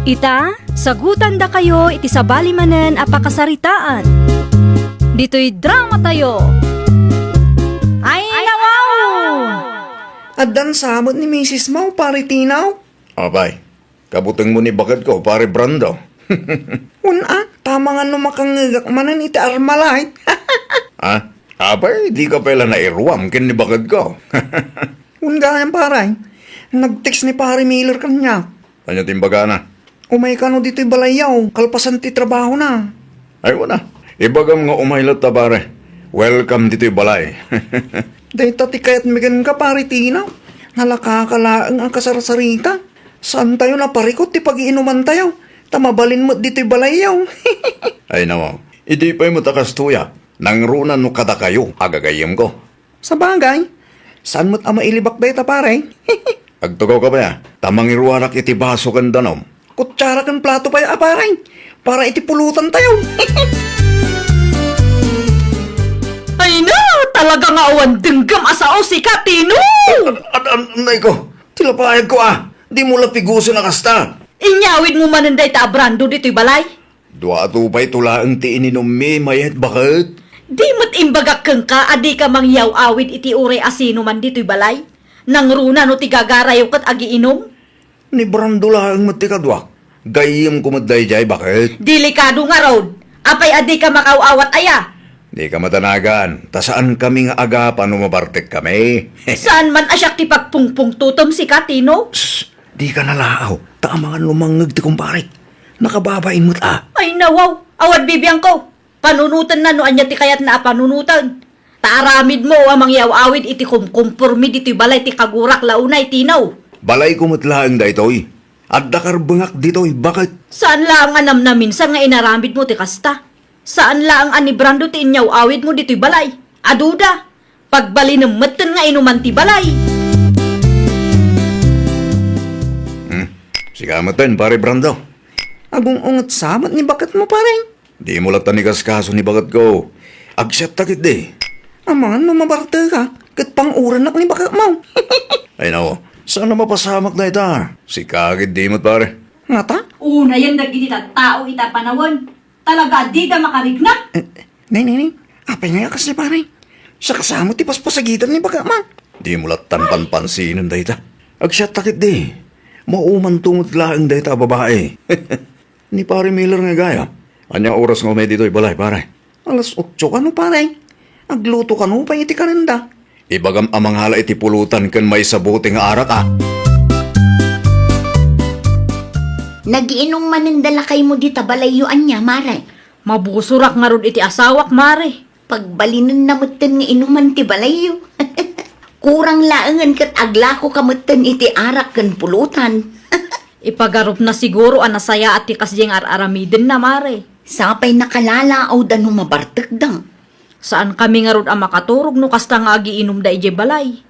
Ita, sagutandakayo iti sabali manen a pakasaritaan. Ditoy dramatayo. Ay, nawaw! Addan sa met ni Misis mo, Pare Tinaw? Apay, kabutengmo ni baketko, Pare Brando. Wen a, ta amangan no makangngegak manen iti Armalite. Ah, apay, dika pay la nairuam ken ni baketko. Wen gayam, pare. Nag-text ni Pare Miller kaniak. Ania ti imbagana? Umay kano ditoy balayyo, kalpasan ti trabahona. Ay, wen a. Ibagam nga umay latta, pare. Welcome ditoy balay. Dayta ti kayatmi kenka, Pare Tino. Nalakaka laeng a kasarsarita. Saantayo naparikut ti pagiinumantayo, ta mabalin met ditoy balayyo. Ay, nawaw. Idi pay met a kastoy a, nangruna no kadakayo a gagayyemko. Sabagay, saan met a mailibak dayta, pare? Agtugaw ka pay a, ta mangiruarak iti baso ken danum. Kutsara ken plato pay a, pare, para iti pulutantayo. Ay na, talaga nga awan denggem a sao sika, Tino! Ad-, ad-, ad-, anay ko, ti lapayagko a, dimo la pigusen a kasta. Inyawidmo manen dayta a Brando ditoy balay? Dua a tupay to laeng ti ininummi, mayat baket. Di met imbagak kenka a dika mangyaw-awid iti uray a sino man ditoy balay? Nangruna no ti gagarayo ket agiinum? Ni Brando laeng met ti kaduak. Gayyemko met daydiay, baket. Delikado ngarud. Apay a dika makaaw-awat aya? Dika madanagan, ta saankami nga agapa no mabartekkami. Saan man a siak ti pagpungpungtotem sika, Tino? Shh! Dika nalaaw, ta amangan no mangngeg ti kumparek. Nakababain met a. Ay, nawaw! Awan bibiangko! Panunotenna no ania ti kayatna a panunoten. Ta aramidmo a mangyaw-awid iti kumkumpormi ditoy balay ti kagurak la unay, Tino. Balayko met laeng daytoy. Adda karbengak ditoy, baket. Saan laeng a namnaminsan nga inaramidmo ti kasta. Saan laeng a ni Brando ti inyaw-awidmo ditoy balay. Aduda. Pagbalinem metten nga inuman ti balay. Hmm. Sika metten, Pare Brando. Agung-unget sa met ni baketmo, pare. Dimo latta ni kaskaso ni baketko. Agsiatta ketdi. Amangan no mabartekak, ket pang-urenak ni baketmo. Ay, nao. Saan a mapasamak dayta? Sika ketdi met, pare. Ngata? Unayen dagiti tattao ita panawen. Talaga a dida makarikna? Eh, nay, nay, nay. Apay nga a kasdi, pare? Siak sa met ti paspasagitan ni baketmo. Dimo lattan panpansinen dayta. Agsiatta ketdi. Maumanto met laeng dayta a babai. Ni Pare Miller nga gayam. Ania oras nga umay ditoy balay, pare? Alas otso kano, pare? Agluto kano pay iti karenda. Ibagam a mangala iti pulutan ken maysa bote nga arak, a. Nagiinum manen da lakaymo dita balayyo ania, mare? Mabusorak ngarud iti asawak, mare. Pagbalinenna metten nga inuman ti balayyo. Kurang laengen ket aglakoka metten iti arak ken pulutan. Ipagarupna siguro a nasayaat ti kasdiay nga ar-aramidenna, mare. Sapay nakalalaawda no mabartekda. Saankami ngarud a makaturog no kasta nga agiinumda idiay balay.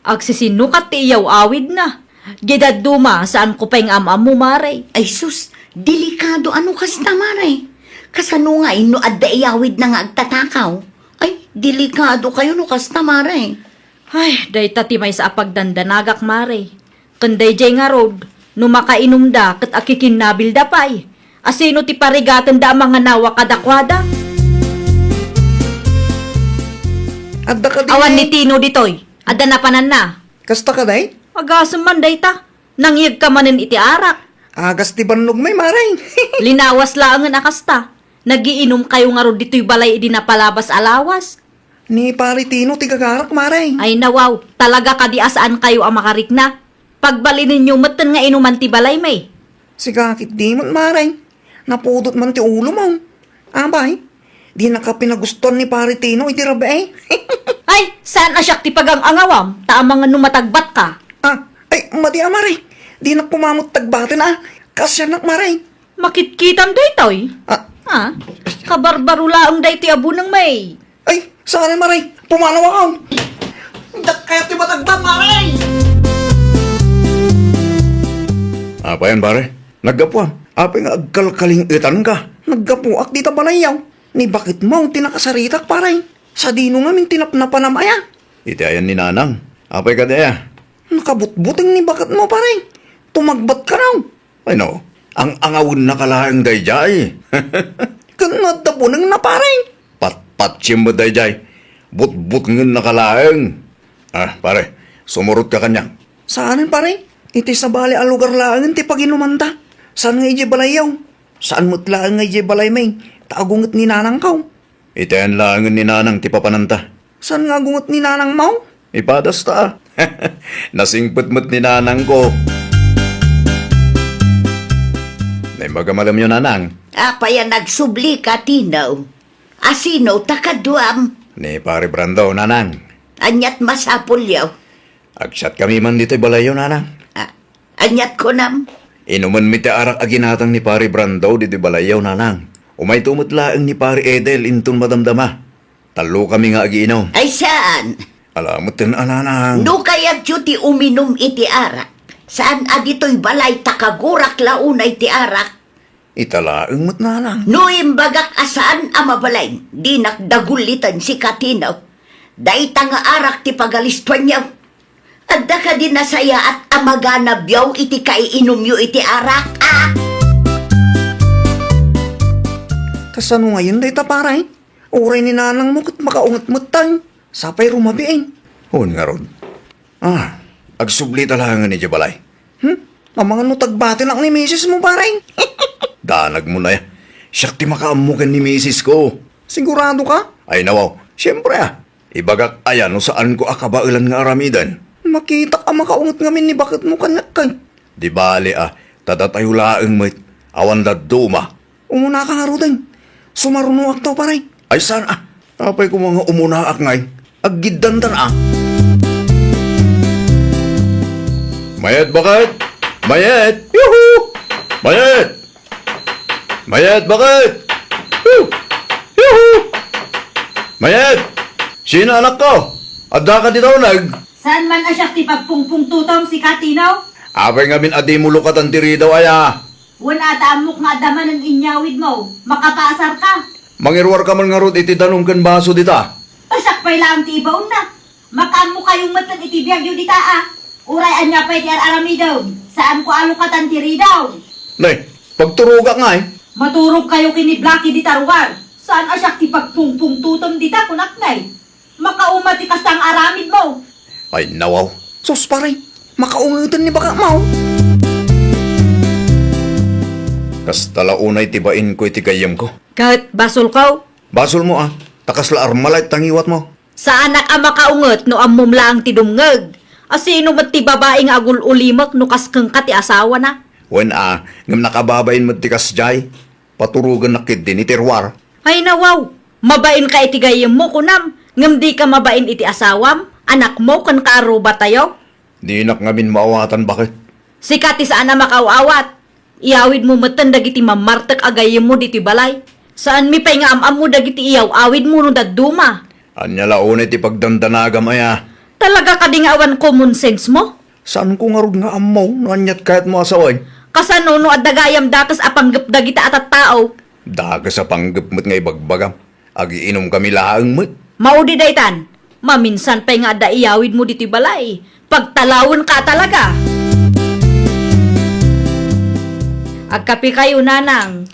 Agsisinukat ti iyaw-awidna. Diay dadduma, saanko pay nga am-ammo, Mare. Ay sus, delikado a no kasta, Mare. Kasano ngay no adda iyawidna nga agtatakaw? Ay, delikado kayo no kasta, Mare. Ay, dayta ti maysa a pagdandanagak, Mare. Ken daydiay ngarud, no makainumda ket akikinnabilda pay, asino ti parigatenda a manganawa kadakuada? Adda kadi Awan ni Tino ditoy. Adda napananna. Kasta kadi? Agasem man dayta. Nangyegka manen iti arak. Agas ti bannogmi, Mare. Linawas laengen a kasta. Nagiinumkayo ngarud ditoy balay idi napalabas a lawas. Ni Pare Tino ti gagarak, Mare. Ay nawaw, talaga kadi a saankayo a makarikna. Pagbalinenyo metten nga inuman ti balaymi. Sika ketdi met, Mare. Napudot man ti ulomo. Apay, dinaka pinagustuan ni Pare Tino iti rabii. Ay, saan a siak ti pagang-angawam, ta amangan no matagbatka. Ah, ay, madi a, Mare. Dinak koma met tagbaten a. Kaasianak, Mare. Makitkitam daytoy? Ah. Ah, kabarbaro laeng daytoy a buneng, May. Ay, saan, Mare? Pumanaw ako. Dakkayo ti matagbaten, Mare! Apay, Mare? Naggapuam. Apay nga agkalkaling-etanka? Naggapuak dita balayyo. Ni baketmo ti nakasaritak, Pare. Sadino ngamin ti napnapanam aya? Iti ayan ni Nanang. Apay kadi aya? Nakabutbuteng ni baketmo, Pare. Tumagbatka, no? Ay, no. Ang-angawennaka laeng daydiay. Ken no adda bunengna, Pare. Patpatsem met daydiay. Butbutengennaka laeng. Ah, Pare, sumurotka kaniak. Saanen, Pare. Iti sabali a lugar laengen ti paginumanta. Saan nga idiay balayyo? Saan met laeng nga idiay balaymi, ta agunget ni Nanangko. Iti ayan laengen ni Nanang ti papananta. Saan nga agunget ni Nanangmo? Ipadasta. Nasingpet met ni Nanangko. Naimbag a malemyo, Nanang. Apay a nagsublika, Tino? Asino ta kaduam? Ni Pare Brando, Nanang. Aniat masapulyo? Agsiatkami man ditoy balayyo, Nanang. Ah, aniat kunam? Inumenmi ti arak a ginatang ni Pare Brando ditoy balayyo, Nanang. Umayto met laeng ni Pare Edel inton madamdama. Tallokami nga agiinum. Ay saan? Ala, metten a, Nanang. No kayatyo ti uminum iti arak, saan a ditoy balay ta kagurak la unay ti arak. Ita laeng met, Nanang. No imbagak a saan a mabalin, dinak daguliten, sika Tino. Dayta nga arak ti pagalistuanyo. Adda kadi nasayaat a maganabyo iti kaiinumyo iti arak, a? Kasano ngayen dayta, Pare? Uray ni Nanangmo ket makaunget metten. Sapay rumabiin. Wen ngarud. Ah, agsublita laengen idiay balay. Hmm? Amangan no tagbatenak ni misismo, Pare. Danagmo aya. Siak ti makaammo ken ni misisko. Siguradoka? Ay, nawaw. Siempre, ah. Ibagak aya no saanko a kabaelan nga aramiden? Makitak a makaunget ngamin ni baketmo kaniak, kay. Di bale, ah. Ta datayo laeng met. Awan dadduma. Umunaka ngaruden. Sumarunoakto, Pare. Ay, saan, ah? Apay koma nga umunaak ngay? Aggiddantan, ah. Mayet, baket! Mayet! Yuhu! Mayet! Mayet, baket! Hu! Yuhu! Mayet! Sino, anakko? Addaka dita uneg? Saan man a siak ti pagpungpungtutom, sika Tino? Apay ngamin a dimo lukatan ti ridaw aya? Wen a, ta ammok nga adda manen inyawidmo, makapaasarka. Mangiruarka man ngarud iti danum ken baso dita. Ta siak pay laeng ti ibaonna. Makaammokayo metten iti biagyo dita, a. Uray ania pay ti ar-aramidem, saanko a lukatan ti ridaw. Ne, pagturogak ngay. Maturogkayo ken ni Blackie dita ruar. Saan a siak ti pagpungpungtutom dita, kunak ngay. Makauma ti kasta nga aramidmo. Ay, nawaw. Sus, pare, makaungeten ni baketmo. Kasta la unay ti bainko iti gayyemko. Ket basolko? Basolmo, a. Ta kasla Armalite ti ngiwatmo. Saanak a makaunget no ammom laeng ti dumngeg. Asino met ti babai nga agul-ulimek no kas kenka ti asawana? Wen, a, ngem nakababain met ti kasdiay. Paturogennak ketdi ni Terwar. Ay, nawaw! Mabainka iti gayyemmo, kunam, ngem dika mabain iti asawam, anakmo, ken kaarrubatayo? Dinak ngamin maawatan, baket. Sika ti saan a makaaw-awat. Iyawidmo metten dagiti mammartek a gayyemmo ditoy balay. Saanmi pay nga am-ammo dagiti iyaw-awidmo no dadduma. Ania la unay ti pagdandanagam aya? Talaga kadi nga awan common sense mo? Saanko ngarud nga ammo no aniat kayatmo a sawen? Kasano no adda gayam dakes a panggep dagita a tattao? Dakes a panggep met nga ibagbagam. Agiinumkami laeng met. Maudi daytan. Maminsan pay nga adda iyawidmo ditoy balay. Pagtalawenka talaga. Agkapekayo, nanang.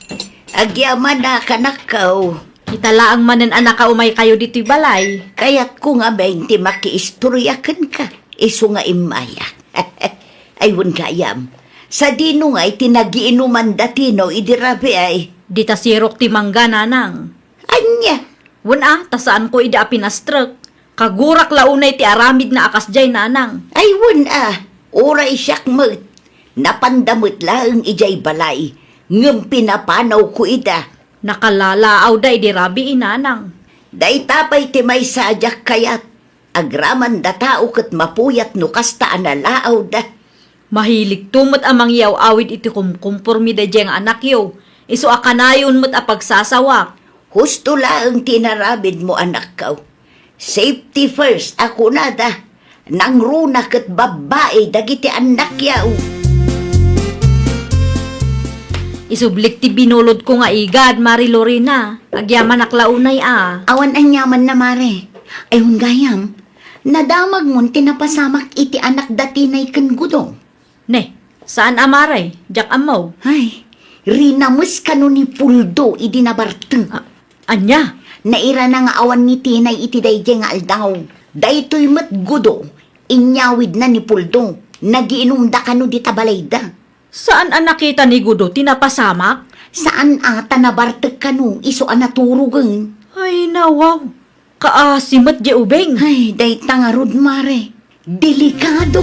Agyamanak, anakko. Ita laeng manen a nakaumaykayo ditoy balay. Kayatko ngamin ti makiistorya kenka, isu nga immaya. Ay, wen gayam. Sadino nga iti nagiinuman da Tino idi rabii? Dita sirok ti mangga, nanang. Ania? Wen a, ta saanko idi a pinastrek. Kagurak la unay ti aramidna a kasdiay, nanang. Ay, wen a, uray siak met. Napanda met laeng idiay balay, ngem pinapanawko ida. Nakalalaawda idi rabii, nanang. Dayta pay ti maysa a diak kayat. Agraman da tao ket mapuyat no kasta a nalaawda. Mahiligto met a mangyaw-awid iti kumkumpormi daydiay nga anakyo, isu a kanayon met a pagsasawak. Husto laeng ti inaramidmo, anakko. Safety first a kunada, nangruna ket babbai dagiti annakyo. Isublik ti binulodko nga igad, Mare Lorena. Agyamanak la unay a. Awan aniamanna, Mare. Ay, wen gayam, nadamagmon ti napasamak iti anak da Tinay ken Gudo. Ne, saan a, Mare, diak ammo. Ay, rinames kano ni Puldo idi nabartek. A-, ania? Nairana nga awan ni Tinay iti daydiay nga aldaw. Daytoy met Gudo, inyawidna ni Puldo. Nagiinumda kano dita balayda. Saan a nakita ni Gudo ti napasamak? Saan a, ta nabartek kano isu a naturogen. Ay, nawaw. Kaasi met diay ubing. Ay, dayta ngarud, Mare. Delikado.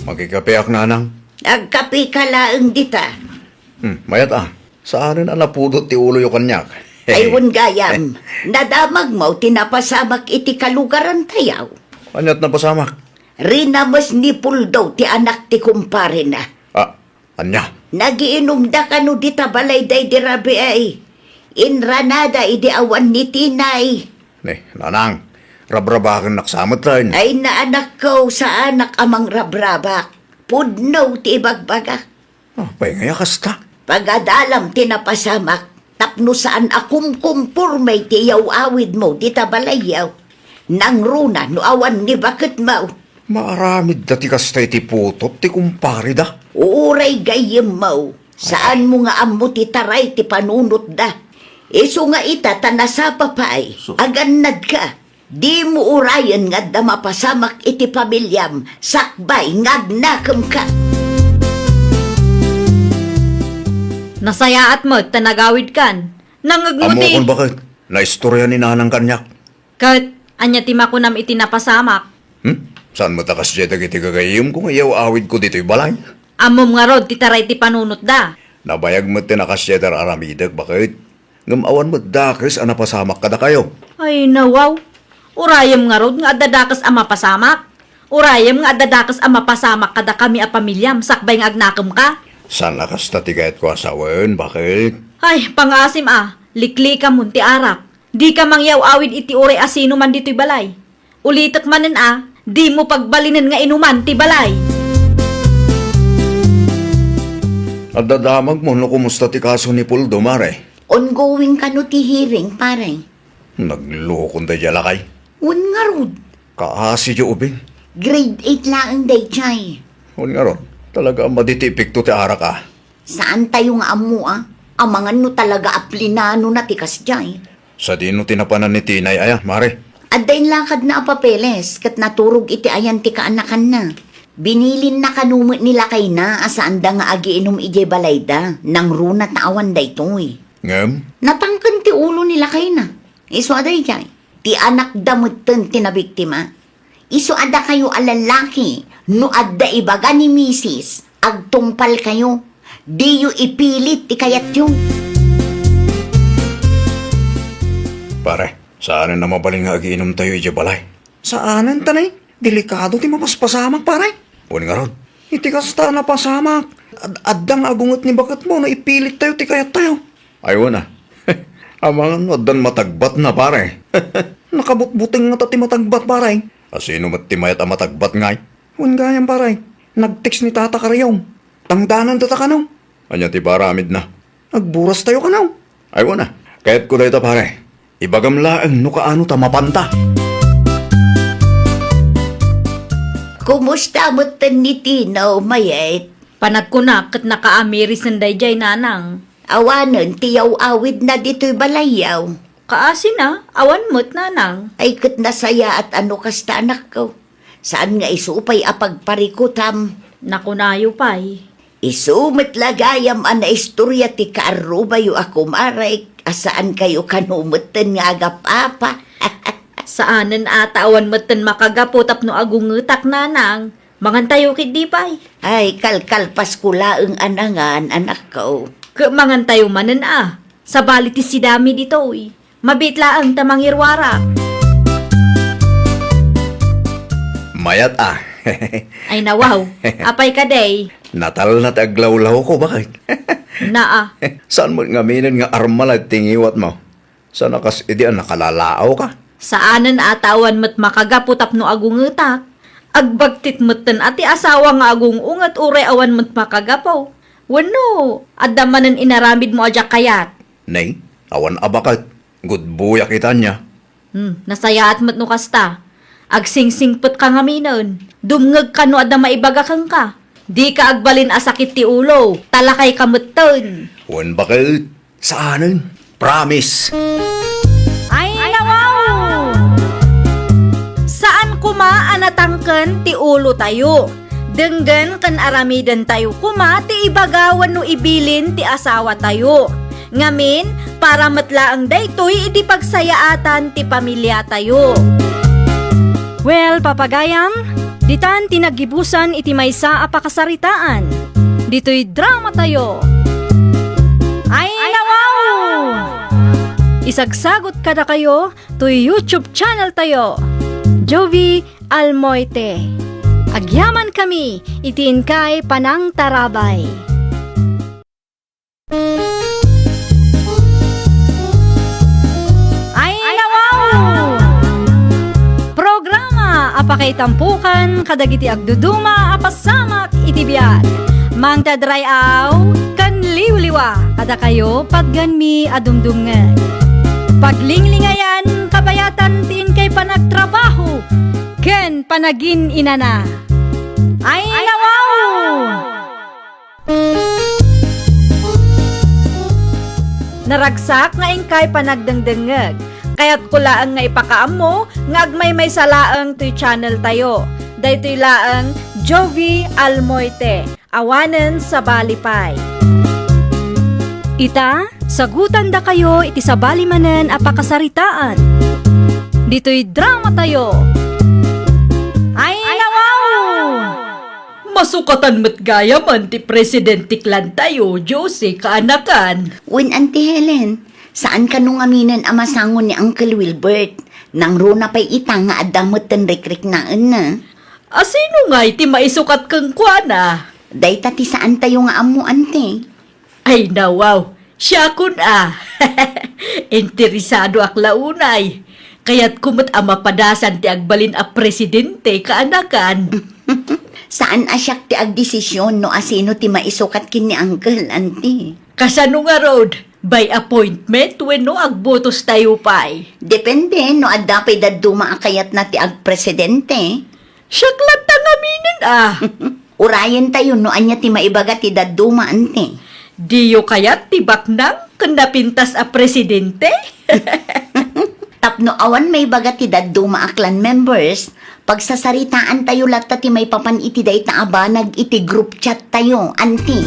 Makikapeak, nanang. Agkapeka laeng dita. Hmm, mayat a. Saanen a napudot ti uloyo kaniak. Ay, wen gayam. Nadamagmo ti napasamak iti kalugarantayo. Aniat napasamak? Rinames ni Puldo ti anak ti kumparena. Ah, ania? Nagiinumda kano dita balayda idi rabii. Inranada idi awan ni Tinay. Ne, nanang, rabrabakennak sa metten. Ay, anakko, saanak a mangrabrabak. Pudno ti ibagbagak. Apay ngay a kasta? Pagadalam ti napasamak, tapno saan a kumkumporme ti iyaw-awidmo dita balayyo. Nangruna no awan ni baketmo. Maaramidda ti kasta iti putop ti kumpareda. Uray gayyemmo, saanmo nga ammo ti taray ti panunotda. Isu nga ita ta nasapa pay, agannadka. Dimo urayen nga adda mapasamak iti pamiliam sakbay nga agnakemka. Nasayaat met ta nagawidkan. Nangngegmo ti Ammokon baket, naistorya ni nanang kaniak. Ket ania ti makunam iti napasamak? Hmm? Saan met a kasdiay dagiti gagayyemko nga iyaw-awidko ditoy balay? Ammom ngarud ti taray ti panunotda. Nabayag met ti nakasdiay ti ar-aramidek, baket. Ngem awan met dakes a napasamak kadakayo. Ay, nawaw. Urayem ngarud nga adda dakes a mapasamak. Urayem nga adda dakes a mapasamak kadakami a pamiliam sakbay nga agnakemka. Saan a kasta ti kayatko a sawen, baket? Ay, pangaasim a, liklikamon ti arak. Dika mangyaw-awid iti uray a sino man ditoy balay. Ulitek manen a, dimo pagbalinen nga inuman ti balay. Adda damagmo no kumusta ti kaso ni Puldo, Mare? Ongoing kano ti hearing, pare? Naglukon daydiay a lakay. Wen ngarud. Kaasi diay ubing. Grade eight laeng daydiay. Wen ngarud, talaga a madi ti epekto ti arak a. Saantayo nga ammo a, amangan no talaga a plinanona ti kasdiay. Sadino ti napanan ni Tinay aya, Mare? Adda inlakadna a papeles ket naturog iti ayan ti kaanakanna. Binilinna kano met ni lakayna a saanda nga agiinum idiay balayda, nangruna ta awan daytoy. Ngem? Natangken ti ulo ni lakayna. Isu a daydiay, ti anakda metten ti nabiktima. Isu a dakayo a lalaki, no adda ibaga ni misis, agtungpalkayo. Diyo ipilit ti kayatyo. Pare, saanen a mabalin nga agiinumtayo idiay balay? Saanen, ta ne, delikado ti mapaspasamak, pare. Wen ngarud, iti kasta a napasamak, ad-, adda nga agunget ni baketmo no ipilittayo ti kayattayo. Ay, wen a. Amangan no addan matagbatna, pare. Nakabutbuteng ngata ti matagbat, pare. Asino met ti mayat a matagbat ngay? Wen gayam, pare. Nag-text ni Tata Kariong. Tangdanan data kano. Ania ti paramidna? Agburas tayo kano. Ay, wana. Kayatko dayta, pare. Ibagam laeng no kaano ta mapanta. Kumusta metten ni Tino, Mayet? Panagkunak ket nakaamiris daydiay, nanang. Awanen ti yaw-awidna ditoy balayyaw. Kaasina, awan met, nanang. Ay, ket nasayaat a no kasta, anakko. Saan nga isu pay a pagparikutam? Nakunayo pay. Isu met la gayam a naistorya ti kaarrubayo a kumarek a saankayo kano metten nga agap-apa. Saanen a ta awan metten makagapu tapno agungetak, nanang. Mangantayo ketdi pay. Ay, kalkalpasko laeng a nangan, anakko. Ket mangantayo manen a. Sabali ti sidami ditoy. Mabiit laeng ta mangiruarak. Mayat a. Ay, nawaw. Apay kadi? Natalna ti aglawlawko, baket. Naa. Saan met ngaminen nga armala ti ngiwatmo? Saan a kas idi a nakalalaawka? Saanen a ta awan met makagapu tapno agungetak. Agbagtit metten a ti asawa nga agung-unget uray awan met makagapu. Wenno, adda manen inaramidmo a diak kayat? Nay, awan a baket. Gudboyak ita ania. Hmm, nasayaat met no kasta. Agsingsingpetka ngaminen. Dumngegka no adda maibaga kenka. Dika agbalin a sakit ti ulo, ta lakayka metten. Wen baket, saanen. Promise. Ay, nawaw! Saan koma a natangken ti ulotayo. Denggen ken aramidentayo koma ti ibaga wenno ibilin ti asawatayo. Ngamin, para met laeng daytoy idi pagsayaatan ti pamiliatayo. Well, papagayam, ditan ti naggibusan iti maysa a pakasaritaan. Ditoy dramatayo. Ay, nawaw! Isagsagot kadakayo toy YouTube channel tayo, Jovi Almoite. Agyamankami iti inkay panangtarabay. Ay, nawaw! Programa a pakaitampukan kadagiti agduduma a pasamak iti biag. Mangted ray-aw ken liwliwa kadakayo patgenmi a dumdumngeg. Paglinglingayan, kabayatan ti inkay panagtrabaho ken panagin-inana. Ay, nawaw! Naragsak nga inkay panagdengdengngeg. Kayatko laeng nga ipakaammo nga agmaymaysa laeng toy channel tayo. Daytoy laeng Jovi Almoite, awanen sabali pay. Ita, sagutandakayo iti sabali manen a pakasaritaan. Ditoy dramatayo. Ay, nawaw! Masukatan met gayamen ti presidente ti clan tayo, Josie, kaanakan. Wen, Auntie Helen, saan kano ngaminen a masango ni Uncle Wilbert? Nangruna pay ita nga adda metten rikriknaenna. Asino ngay ti maisukat kenkuana? Dayta ti saantayo nga ammo, Auntie. Ay, nawaw. Siakon a. Interesadoak la unay. Kayatko met a mapadasan ti agbalin a presidente kaanakan. Saan a siak ti agdesisyon no asino ti maisukat ken ni Uncle, Auntie. Kasano ngarud? By appointment wenno agbotos tayo pay? Depende no adda pay dadduma a kayatna ti agpresidente. Siak latta ngaminen a. Urayentayo no ania ti maibaga ti dadduma, Auntie. Diyo kayat ti baknang ken napintas a presidente? Tapno awan maibaga ti dadduma a clan members, pagsasaritaantayo latta ti maipapan iti dayta a banag iti group chat tayo, Auntie.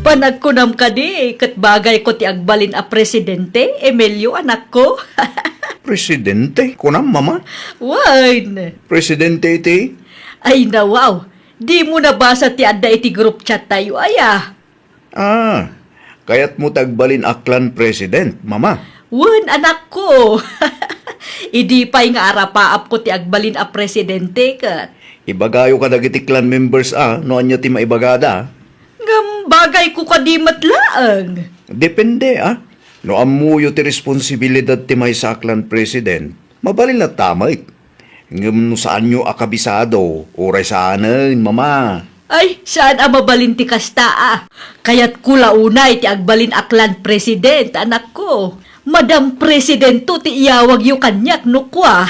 Panagkunam kadi, ket bagayko ti agbalin a presidente, Emilio, anakko? Presidente? Kunam, Mama? Wen. Presidente iti? Ay, nawaw. Dimo nabasa ti adda iti group chat tayo, aya? Ah, kayatmo ti agbalin a clan president, Mama? Wen, anakko. Idi pay nga arapaapko ti agbalin a presidente ket. Ibagayo kadagiti clan members a no ania ti maibagada. Ngem bagayko kadi met laeng. Depende a. No ammoyo ti responsibilidad ti maysa a clan president, Mabalin latta met. Ngem no saanyo a kabisado, uray saanen, Mama. Ay, saan a mabalin ti kasta, a. Kayatko la unay ti agbalin a clan president, anakko. Madam Presidento ti iyawagyo kaniak no kua.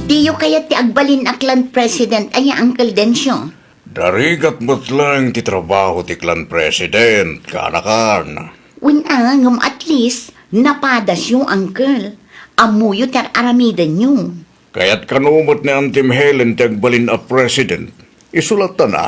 Diyo kayat ti agbalin a clan president, aya, Uncle Dencio? Narigat met laeng ti trabaho ti clan president, kaanakan. Wen a, ngem at least, napadasyo, Uncle. Ammoyo ti ar-aramidenyo. Kayat kano met ni Antim Helen ti agbalin a president. Isu latta a.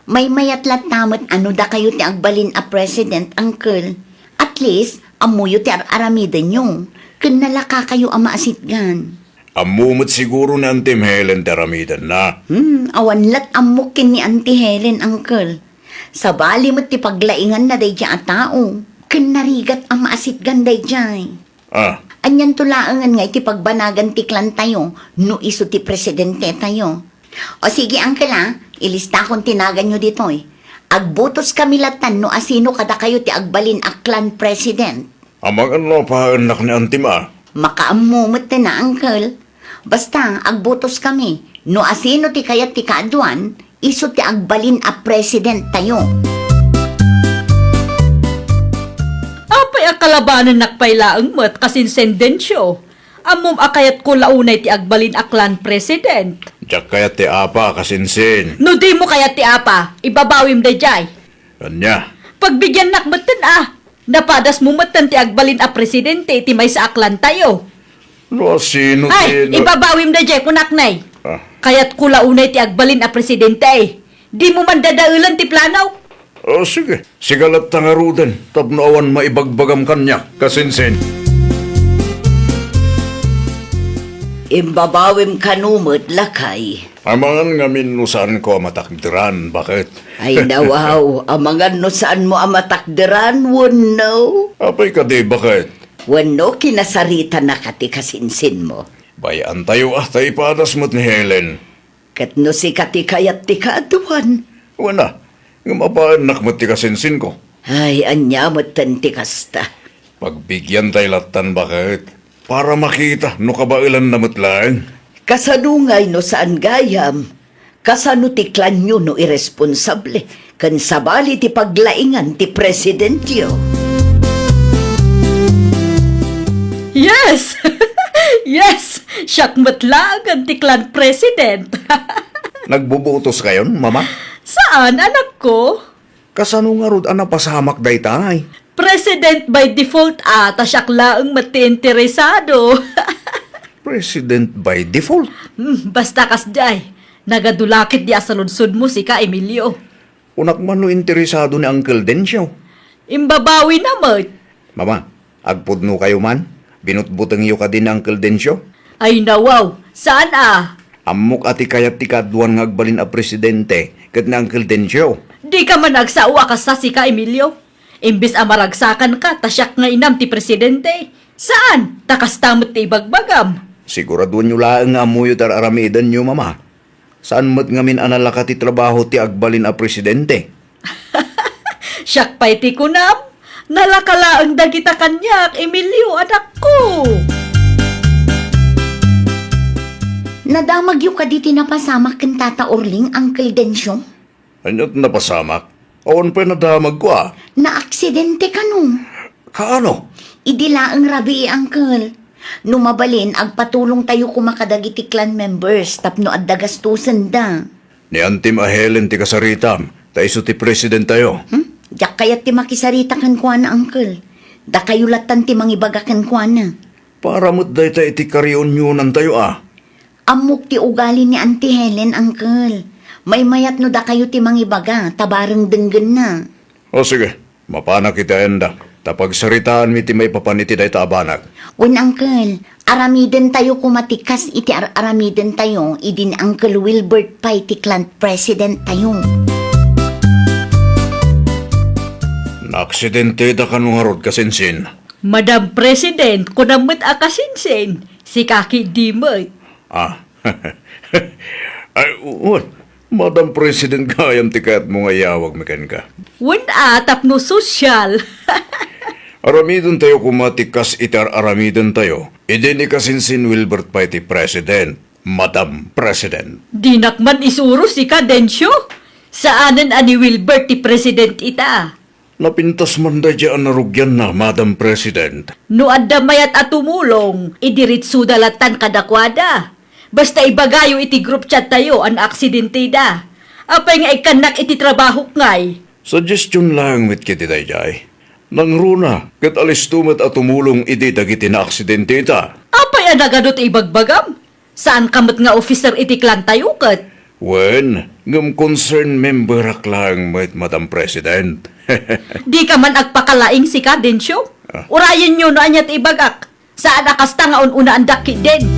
Maymayat latta met a no dakayo ti agbalin a president, Uncle. At least, ammoyo ti ar-aramidenyo. Ken nalakakayo a maasitgan. Ammo met siguro ni Antim Helen ti aramidenna. Hmm, awan lat ammok ken ni Auntie Helen, Uncle. Sabali met ti paglainganna daydiay a tao. Ken narigat a maasitgan daydiay. Ah. Anianto laengen nga iti pagbanagan ti clan tayo no isu ti presidente tayo? O sige, Uncle, a, ilistakon ti naganyo ditoy. Agbotos kami lattan no asino kadakayo ti agbalin a clan president. Amangan no apaennak ni Antim a. Makaammo met ten a, Uncle. Basta, agbotos kami. No asino ti kayat ti kaaduan, isu ti agbalin a president tayo. Apay a kalabanennak pay laeng met, Kasinsin Dencio? Ammom a kayatko la unay ti agbalin a clan president. Diak kayat ti apa, Kasinsin. No dimo kayat ti apa, ibabawim daydiay. Ania? Pagbigiannak metten a. Napadasmo metten ti agbalin a presidente iti maysa a clan tayo. No asino ti, ay, no ibabawim daydiay, kunak nay. Ah. Kayatko la unay ti agbalin a presidente. Dimo man dadaelen ti planok. Oh, sige. Sika latta ngaruden tapno awan maibagbagam kaniak, Kasinsin. Imbabawim kano met, lakay. Amangan ngamin no saanko a matakderan, baket? Ay, nawaw, amangan no saanmo a matakderan, wenno? Apay kadi, baket? Wenno kinasaritanaka ti kasinsinmo? Bay-antayo a ta ipadas met ni Helen. Ket no sika ti kayat ti kaaduan? Wen a, ngem apaennak met ti kasinsinko. Ay, ania metten ti kasta? Pagbigiantay lattan, baket, para makita no kabaelanna met laeng. Kasano ngay no saan gayam? Kasano ti clanyo no iresponsable ken sabali ti paglaingan ti presidentyo? Yes! Yes! Siak met laengen ti clan president. Nagbubutoskayon, Mama? Saan, anakko? Kasano ngarud a napasamak daytay? President by default a, ta siak laeng met ti interesado. President by default? Hmm, basta kasdiay. Nagadu la ketdi a saludsodmo sika, Emilio. Kunak man no interesado ni Uncle Dencio. Imbabawina met. Mama, agpudnokayo man? Binutbutengyo kadi ni Uncle Dencio? Ay, nawaw, saan a? Ammok a ti kayat ti kaaduan nga agbalin a presidente ket ni Uncle Dencio. Dika man agsao a kasta sika, Emilio. Imbes a maragsakanka ta siak nga inam ti presidente. Saan? Ta kasta met ti ibagbagam. Siguradoenyo laeng nga ammoyo ti ar-aramidenyo, Mama. Saan met ngamin a nalaka ti trabaho ti agbalin a presidente? Siak pay ti kunam, nalaka laeng dagita kaniak, Emilio, anakko. Nadamagyo kadi ti napasamak ken Tata Orling, Uncle Dencio? Ania ti napasamak? Awan pay nadamagko a. Naaksidente kano? Kaano? Idi laeng rabii, Uncle. No mabalin, agpatulongtayo koma kadagiti clan members tapno adda gastosenda. Ni Antim a Helen ti kasaritam, ta isu ti presidentayo. Hmm? Diak kayat ti makisarita kenkuana, Uncle. Dakayo lattan ti mangibaga kenkuana. Para met dayta iti kariunionantayo a. Ammok ti ugali ni Auntie Helen, Uncle. Maymayat no dakayo ti mangibaga, ta bareng denggenna. O sige, mapanak iti ayandak, ta pagsaritaanmi ti maipapan iti dayta a banag. Wen, Uncle, aramidentayo koma ti kas iti ar-aramidentayo idi ni Uncle Wilbert pay ti clan presidentayo. Naaksidenteda kano ngarud, kasinsin? Madam President, kunam met a kasinsin, sika ketdi met. Ah. Ay, wen, Madam President gayam ti kayatmo nga iyawagmi kenka. Wen a, tapno sosyal. Aramidentayo koma ti kas iti ar-aramidentayo idi ni Kasinsin Wilbert pay ti president, Madam President. Dinak man isuro sika, Dencio. Saanen a ni Wilbert ti president ita. Napintas man daydiay a narugianna, Madam President. No adda mayat a tumulong, idiretsoda lattan kadakuada. Basta ibagayo iti group chat tayo a naaksidenteda. Apay nga ikkannak iti trabahok ngay? Suggestion laeng met ketdi daydiay. Nangruna, ket alisto met a tumulong idi dagiti naaksidenteta. Apay a nagadu ti ibagbagam? Saanka met nga officer iti clan tayo ket? Wen, ngem concerned memberak laeng met, Madam President. Dika man agpakalaing sika, Dencio. Ah. Urayenyo no ania ti ibagak. Saan a kasta nga un-unaandak ketdin.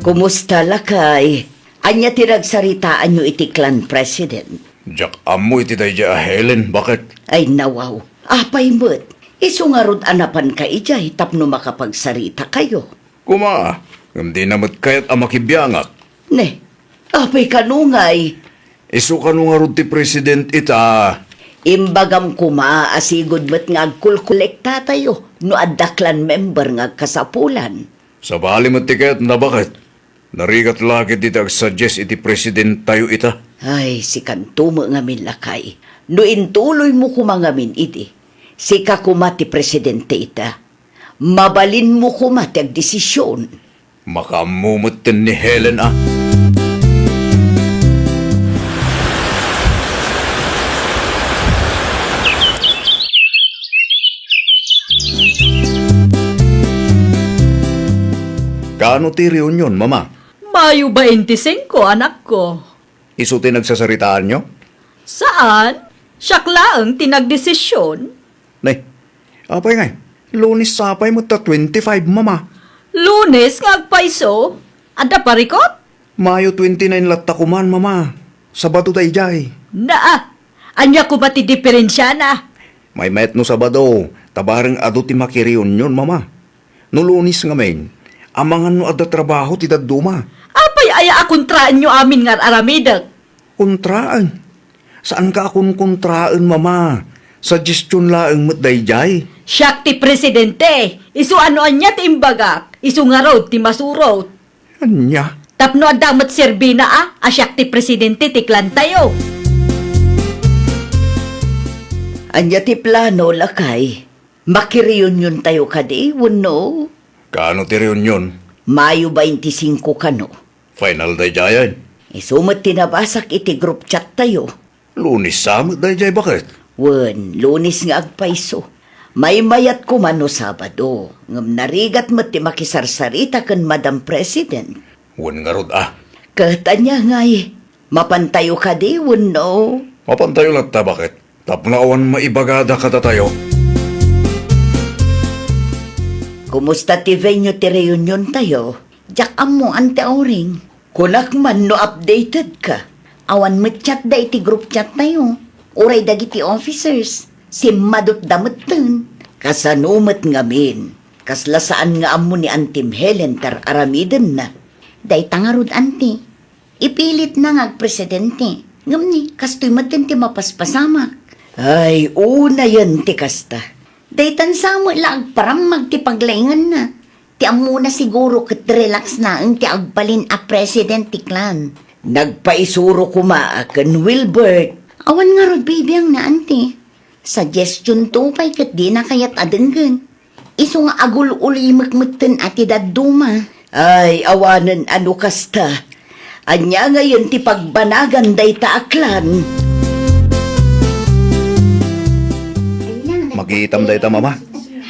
Kumusta, lakay? Ania ti nagsaritaanyo iti clan president? Diak ammo iti daydiay a Helen, baket? Ay, nawaw. Apay met? Isu ngarud a napanka idiay tapno makapagsarita kayo. Koma, ngem dina met kayat a makibiangak. Ne, apay kano ngay? Isu kano ngarud ti president ita? Imbagam koma a sigud met nga agkulkolektatayo no adda clan member nga agkasapulan. Sabali met ti kayatna, baket? Narigat la ketdi ti agsuggest iti presidentayo ita. Ay, sikanto met ngamin, lakay. No intuloymo koma ngamin idi, sika koma ti presidente ita. Mabalinmo koma ti agdesision. Makaammo metten ni Helen a. Kaano ti reunion, Mama? Mayo baintisingko, anakko. Isu ti nagsasaritaanyo? Saan. Siak laeng ti nagdesisyon. Nay, apay ngay? Lunes sa pay met ta twenty-five, Mama. Lunes nga agpayso? Adda parikut? Mayo twenty-nine latta koman, Mama. Sabado daydiay. Naa, ania koma ti diferensiana? Maymayat no Sabado, ta bareng adu ti makireunion, Mama. No Lunes ngamin, amangan no adda trabaho ti dadduma. Apay aya a kontraenyo amin nga ar-aramidek? Kontraen? Saanka a konkontraen, Mama. Suggestion laeng met daydiay. Siak ti presidente. Isu a no ania ti imbagak, isu ngarud ti masurot. Ania? Tapno adda met serbina a, a siak ti presidente ti clan tayo. Ania ti plano, lakay? Makireunion tayo kadi, wenno? Kaano ti reunion? Mayo baintisingko kano. Final daydiayen. Isu met ti nabasak iti group chat tayo. Lunes sa met daydiay, baket? Wen, Lunes nga agpayso. Maymayat koma no Sabado, ngem narigat met ti makisarsarita ken Madam President. Wen ngarud a. Ket ania ngay? Mapantayo kadi wenno? Mapantayo latta, baket? Tapno awan maibagada kadatayo. Kumusta ti venue ti reunion tayo? Diak ammo, Auntie Auring. Kunak man no updated ka. Awan met chat da iti group chat tayo. Uray dagiti officers, simmadutda metten. Kasano met ngamin? Kasla saan nga ammo ni Antim Helen ti ar-aramidenna. Dayta ngarud, Auntie. Ipilitna nga agpresidente. Ngem ni, kastoy metten ti mapaspasamak. Ay, unayen ti kasta. Daytan sa met la agparammag ti paglainganna. Ti ammona siguro ket relax laeng ti agbalin a president ti clan. Nagpaisuro koma ken Wilbert. Awan ngarud bibiangna, Auntie. Suggestion to pay ket dina kayat a denggen. Isu nga agul-ulimek metten a ti dadduma. Ay, awanen a no kasta. Ania ngayen ti pagbanagan dayta a clan? Makitam dayta, Mama.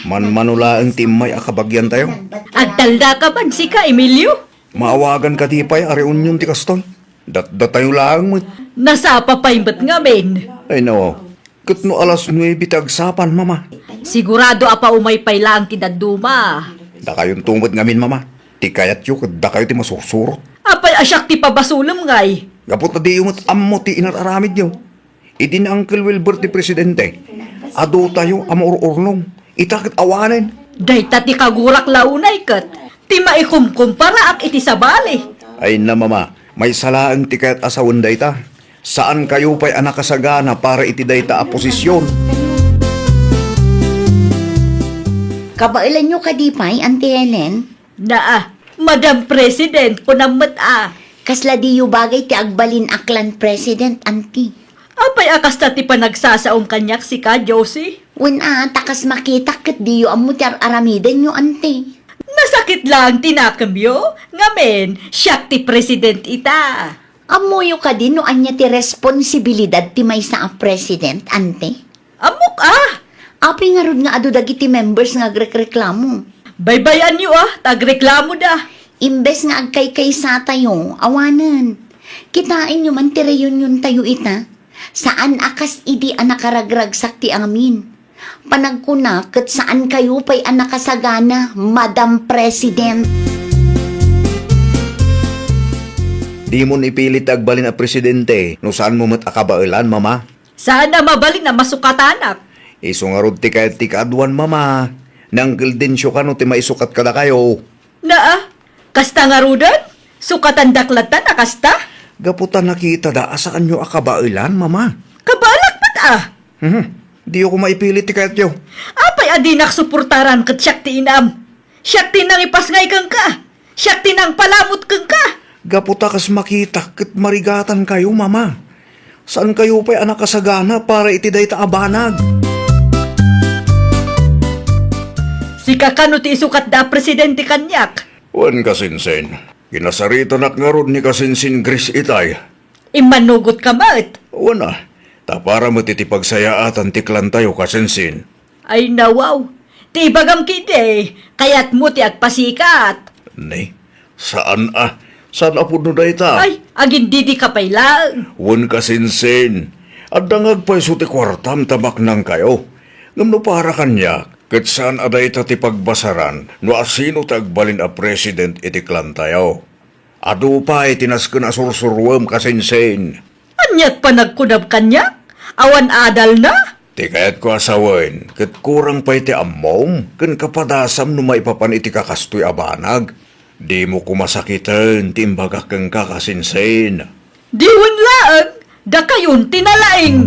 Manmano laeng ti immay a kabagiantayo. Agtalda ka man sika, Emilio. Maawagan kadi pay a reunion ti kastoy? Datdatayo laeng met. Nasapa pay met ngamin. Ay, no. Ket no alas nuebe ti agsapan, Mama? Sigurado a paumay pay laeng ti dadduma. Dakayonto met ngamin, Mama. Ti kayatyo ket dakayo ti masursurot. Apay a siak ti pabasolem ngay? Gapu ta diyo met ammo ti inar-aramidyo. Idi ni Uncle Wilbert ti presidente, adutayo a maur-urnong. Ita ket awanen. Dayta ti kagurak la unay ket ti maikumkumparaak iti sabali. Ay na, Mama, maysa laeng ti kayat a sawen dayta. Saankayo pay a nakasagana para iti dayta a posision. Kabaelanyo kadi pay, Auntie Helen? Naa, Madam President, kunam met a. Kasla diyo bagay ti agbalin a clan president, Auntie? Apay a kasta ti panagsasaom kaniak sika, Josie? Wen a, ta kas makitak ket diyo ammo ti ar-aramidenyo, Auntie. Nasakit laeng ti nakemyo, ngamin, siak ti president ita. Ammoyo kadi no ania ti responsibilidad ti maysa a president, Auntie? Ammok a! Apay ngarud nga adu dagiti members nga agrekreklamo? Baybay-anyo a, ta agreklamoda. Imbes nga agkaykaysatayo, awanen. Kitaenyo man ti reuniontayo ita. Saan a kas idi a nakaragragsak ti amin. Panagkuna ket saankayo pay a nakasagana, Madam President. Dimon ipilit ti agbalin a presidente no saanmo met a kabaelan, Mama. Saan a mabalin a masukatanak. Isu ngarud ti kayat ti kaaduan, Mama. Ni Uncle Dencio kano ti maisukat kadakayo? Naa, kasta ngaruden? Sukatandak latta a kasta? Gapu ta nakitada a saanyo a kabaelan, Mama. Kabaelak met a! Mhm. Diyo koma ipilit ti kayatyo. Apay a dinak suportaran ket siak ti inam? Siak ti nangipasngay kenka. Siak ti nangpalamut kenka. Gapu ta kas makitak ket marigatankayo, Mama. Saankayo pay a nakasagana para iti dayta a banag. Sika kano ti isukatda a presidente kaniak? Wen, kasinsin. Kinasaritanak ngarud ni kasinsin Grace itay. Immanugotka met. Wen a, ta para met iti pagsayaatan ti klantayo, kasinsin. Ay, nawaw. Ti ibagam ketdi, kayatmo ti agpasikat. Ne, saan a, saan a pudno dayta? Ay, agindidika pay laeng. Wen, kasinsin. Adda nga agpayso ti kuartam ta maknangkayo. Ngem no para kaniak, ket saan a dayta ti pagbasaran no asino ti agbalin a president iti klantayo. Adu pay ti nasken a sursuruem, kasinsin. Aniat panagkunam kaniak? Awan adalna? Ti kayatko a sawen, ket kurang pay ti ammom ken kapadasam no maipapan iti kakastoy a banag. Dimo koma sakiten ti imbagak kenka, kasinsin. Diwen laeng, dakayon ti nalaing.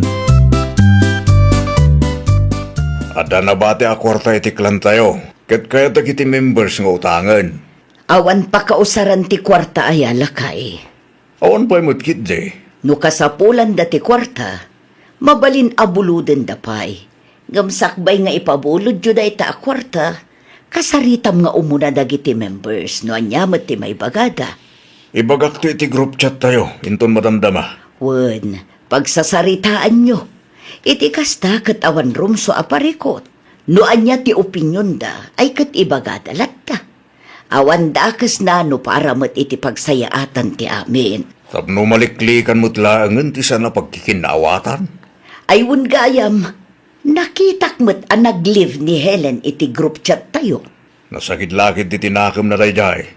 Adda nabati a kuarta iti klantayo, ket kayat dagiti members nga utangen. Awan pakausaran ti kuarta aya, lakay? Awan pay met ketdi. No kasapulanda ti kuarta, mabalin a bulodenda pay. Ngem sakbay nga ipabulodyo dayta a kuarta, kasaritam nga umuna dagiti members no ania met ti maibagada. Ibagakto iti group chat tayo, inton madamdama. Wen, pagsasaritaanyo. Iti kasta ket awan rumso a parikut. No ania ti opinionda, ay ket ibagada latta. Awan dakesna no para met iti pagsayaatan ti amin. Tapno maliklikan met laengen ti saan a pagkikinnaawatan. Ay wen gayam, nakitak met a nag-leave ni Helen iti group chat tayo. Nasakit la ketdi ti nakemna daydiay.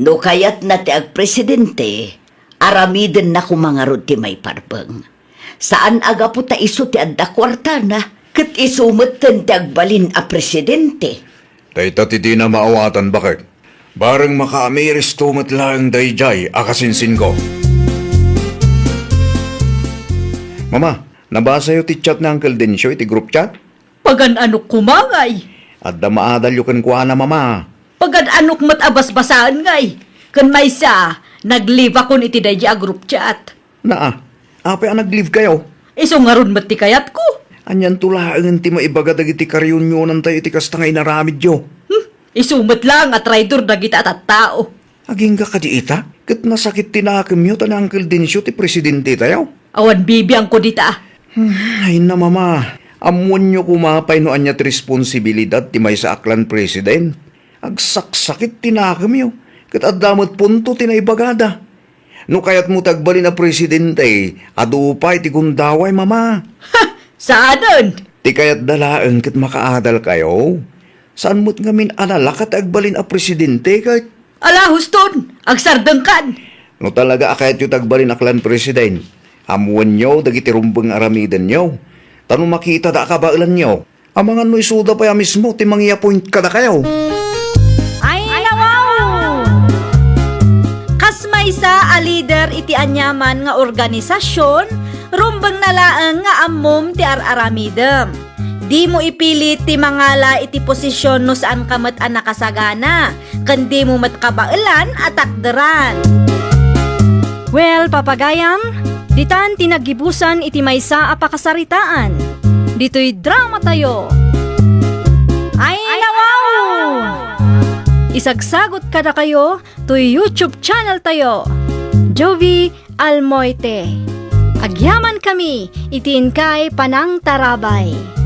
No kayatna ti agpresidente, aramidenna koma ngarud ti maiparbeng. Saan a gapu ta isu ti adda kuartana, ket isu metten ti agbalin a presidente. Dayta ti dina maawatan, baket. Bareng makaamiristo met laeng daydiay a kasinsinko. Mama, nabasayo ti chat ni Uncle Dencio iti group chat? Pagan-anok koma ngay? Adda maadalyo kenkuana, Mama. Pagan-anok met a basbasaen ngay? Ken maysa, nag-leave akon iti daydiay a group chat. Naa, apay a nag-leave kayo? Isu ngarud met ti kayatko. Anianto laengen ti maibaga dagiti kareunionantayo iti kasta nga inaramidyo? Hmm, isu met laeng a traidor dagiti a tattao. Agingga kadi ita? Ket nasakit ti nakemyo ta ni Uncle Dencio ti presidente tayo. Awan bibiangko dita. Hmm, ay na, Mama. Ammoenyo koma pay no ania ti responsibilidad ti maysa a clan president. Agsaksakit ti nakemyo, ket adda met punto ti naibagada. No kayatmo ti agbalin a presidente, adu pay ti gundaway, Mama. Ha! Saanen! Ti kayatda laeng ket makaadalkayo. Saan met ngamin a nalaka ti agbalin a presidente ket? Ala, huston! Agsardengkan! No talaga a kayatyo ti agbalin a clan president, ammoenyo dagiti rumbeng nga aramidenyo. Ta no makitada a kabaelanyo, amangan no isuda pay a mismo ti mangi-appoint kadakayo. Ay, nawaw! Kas maysa a lider iti aniaman nga organisasyon, Rumbengna laeng nga ammom ti ar-aramidem. Dimo ipilit ti mangala iti posisyon no saanka met a nakasagana, ken dimo met kabaelan a takderan. Well, papagayam, ditan ti naggibusan iti maysa a pakasaritaan. Ditoy dramatayo. Ay, nawaw! Isagsagot kadakayo toy YouTube channel tayo, Jovie Almoite. Agyamankami iti inkay panangtarabay.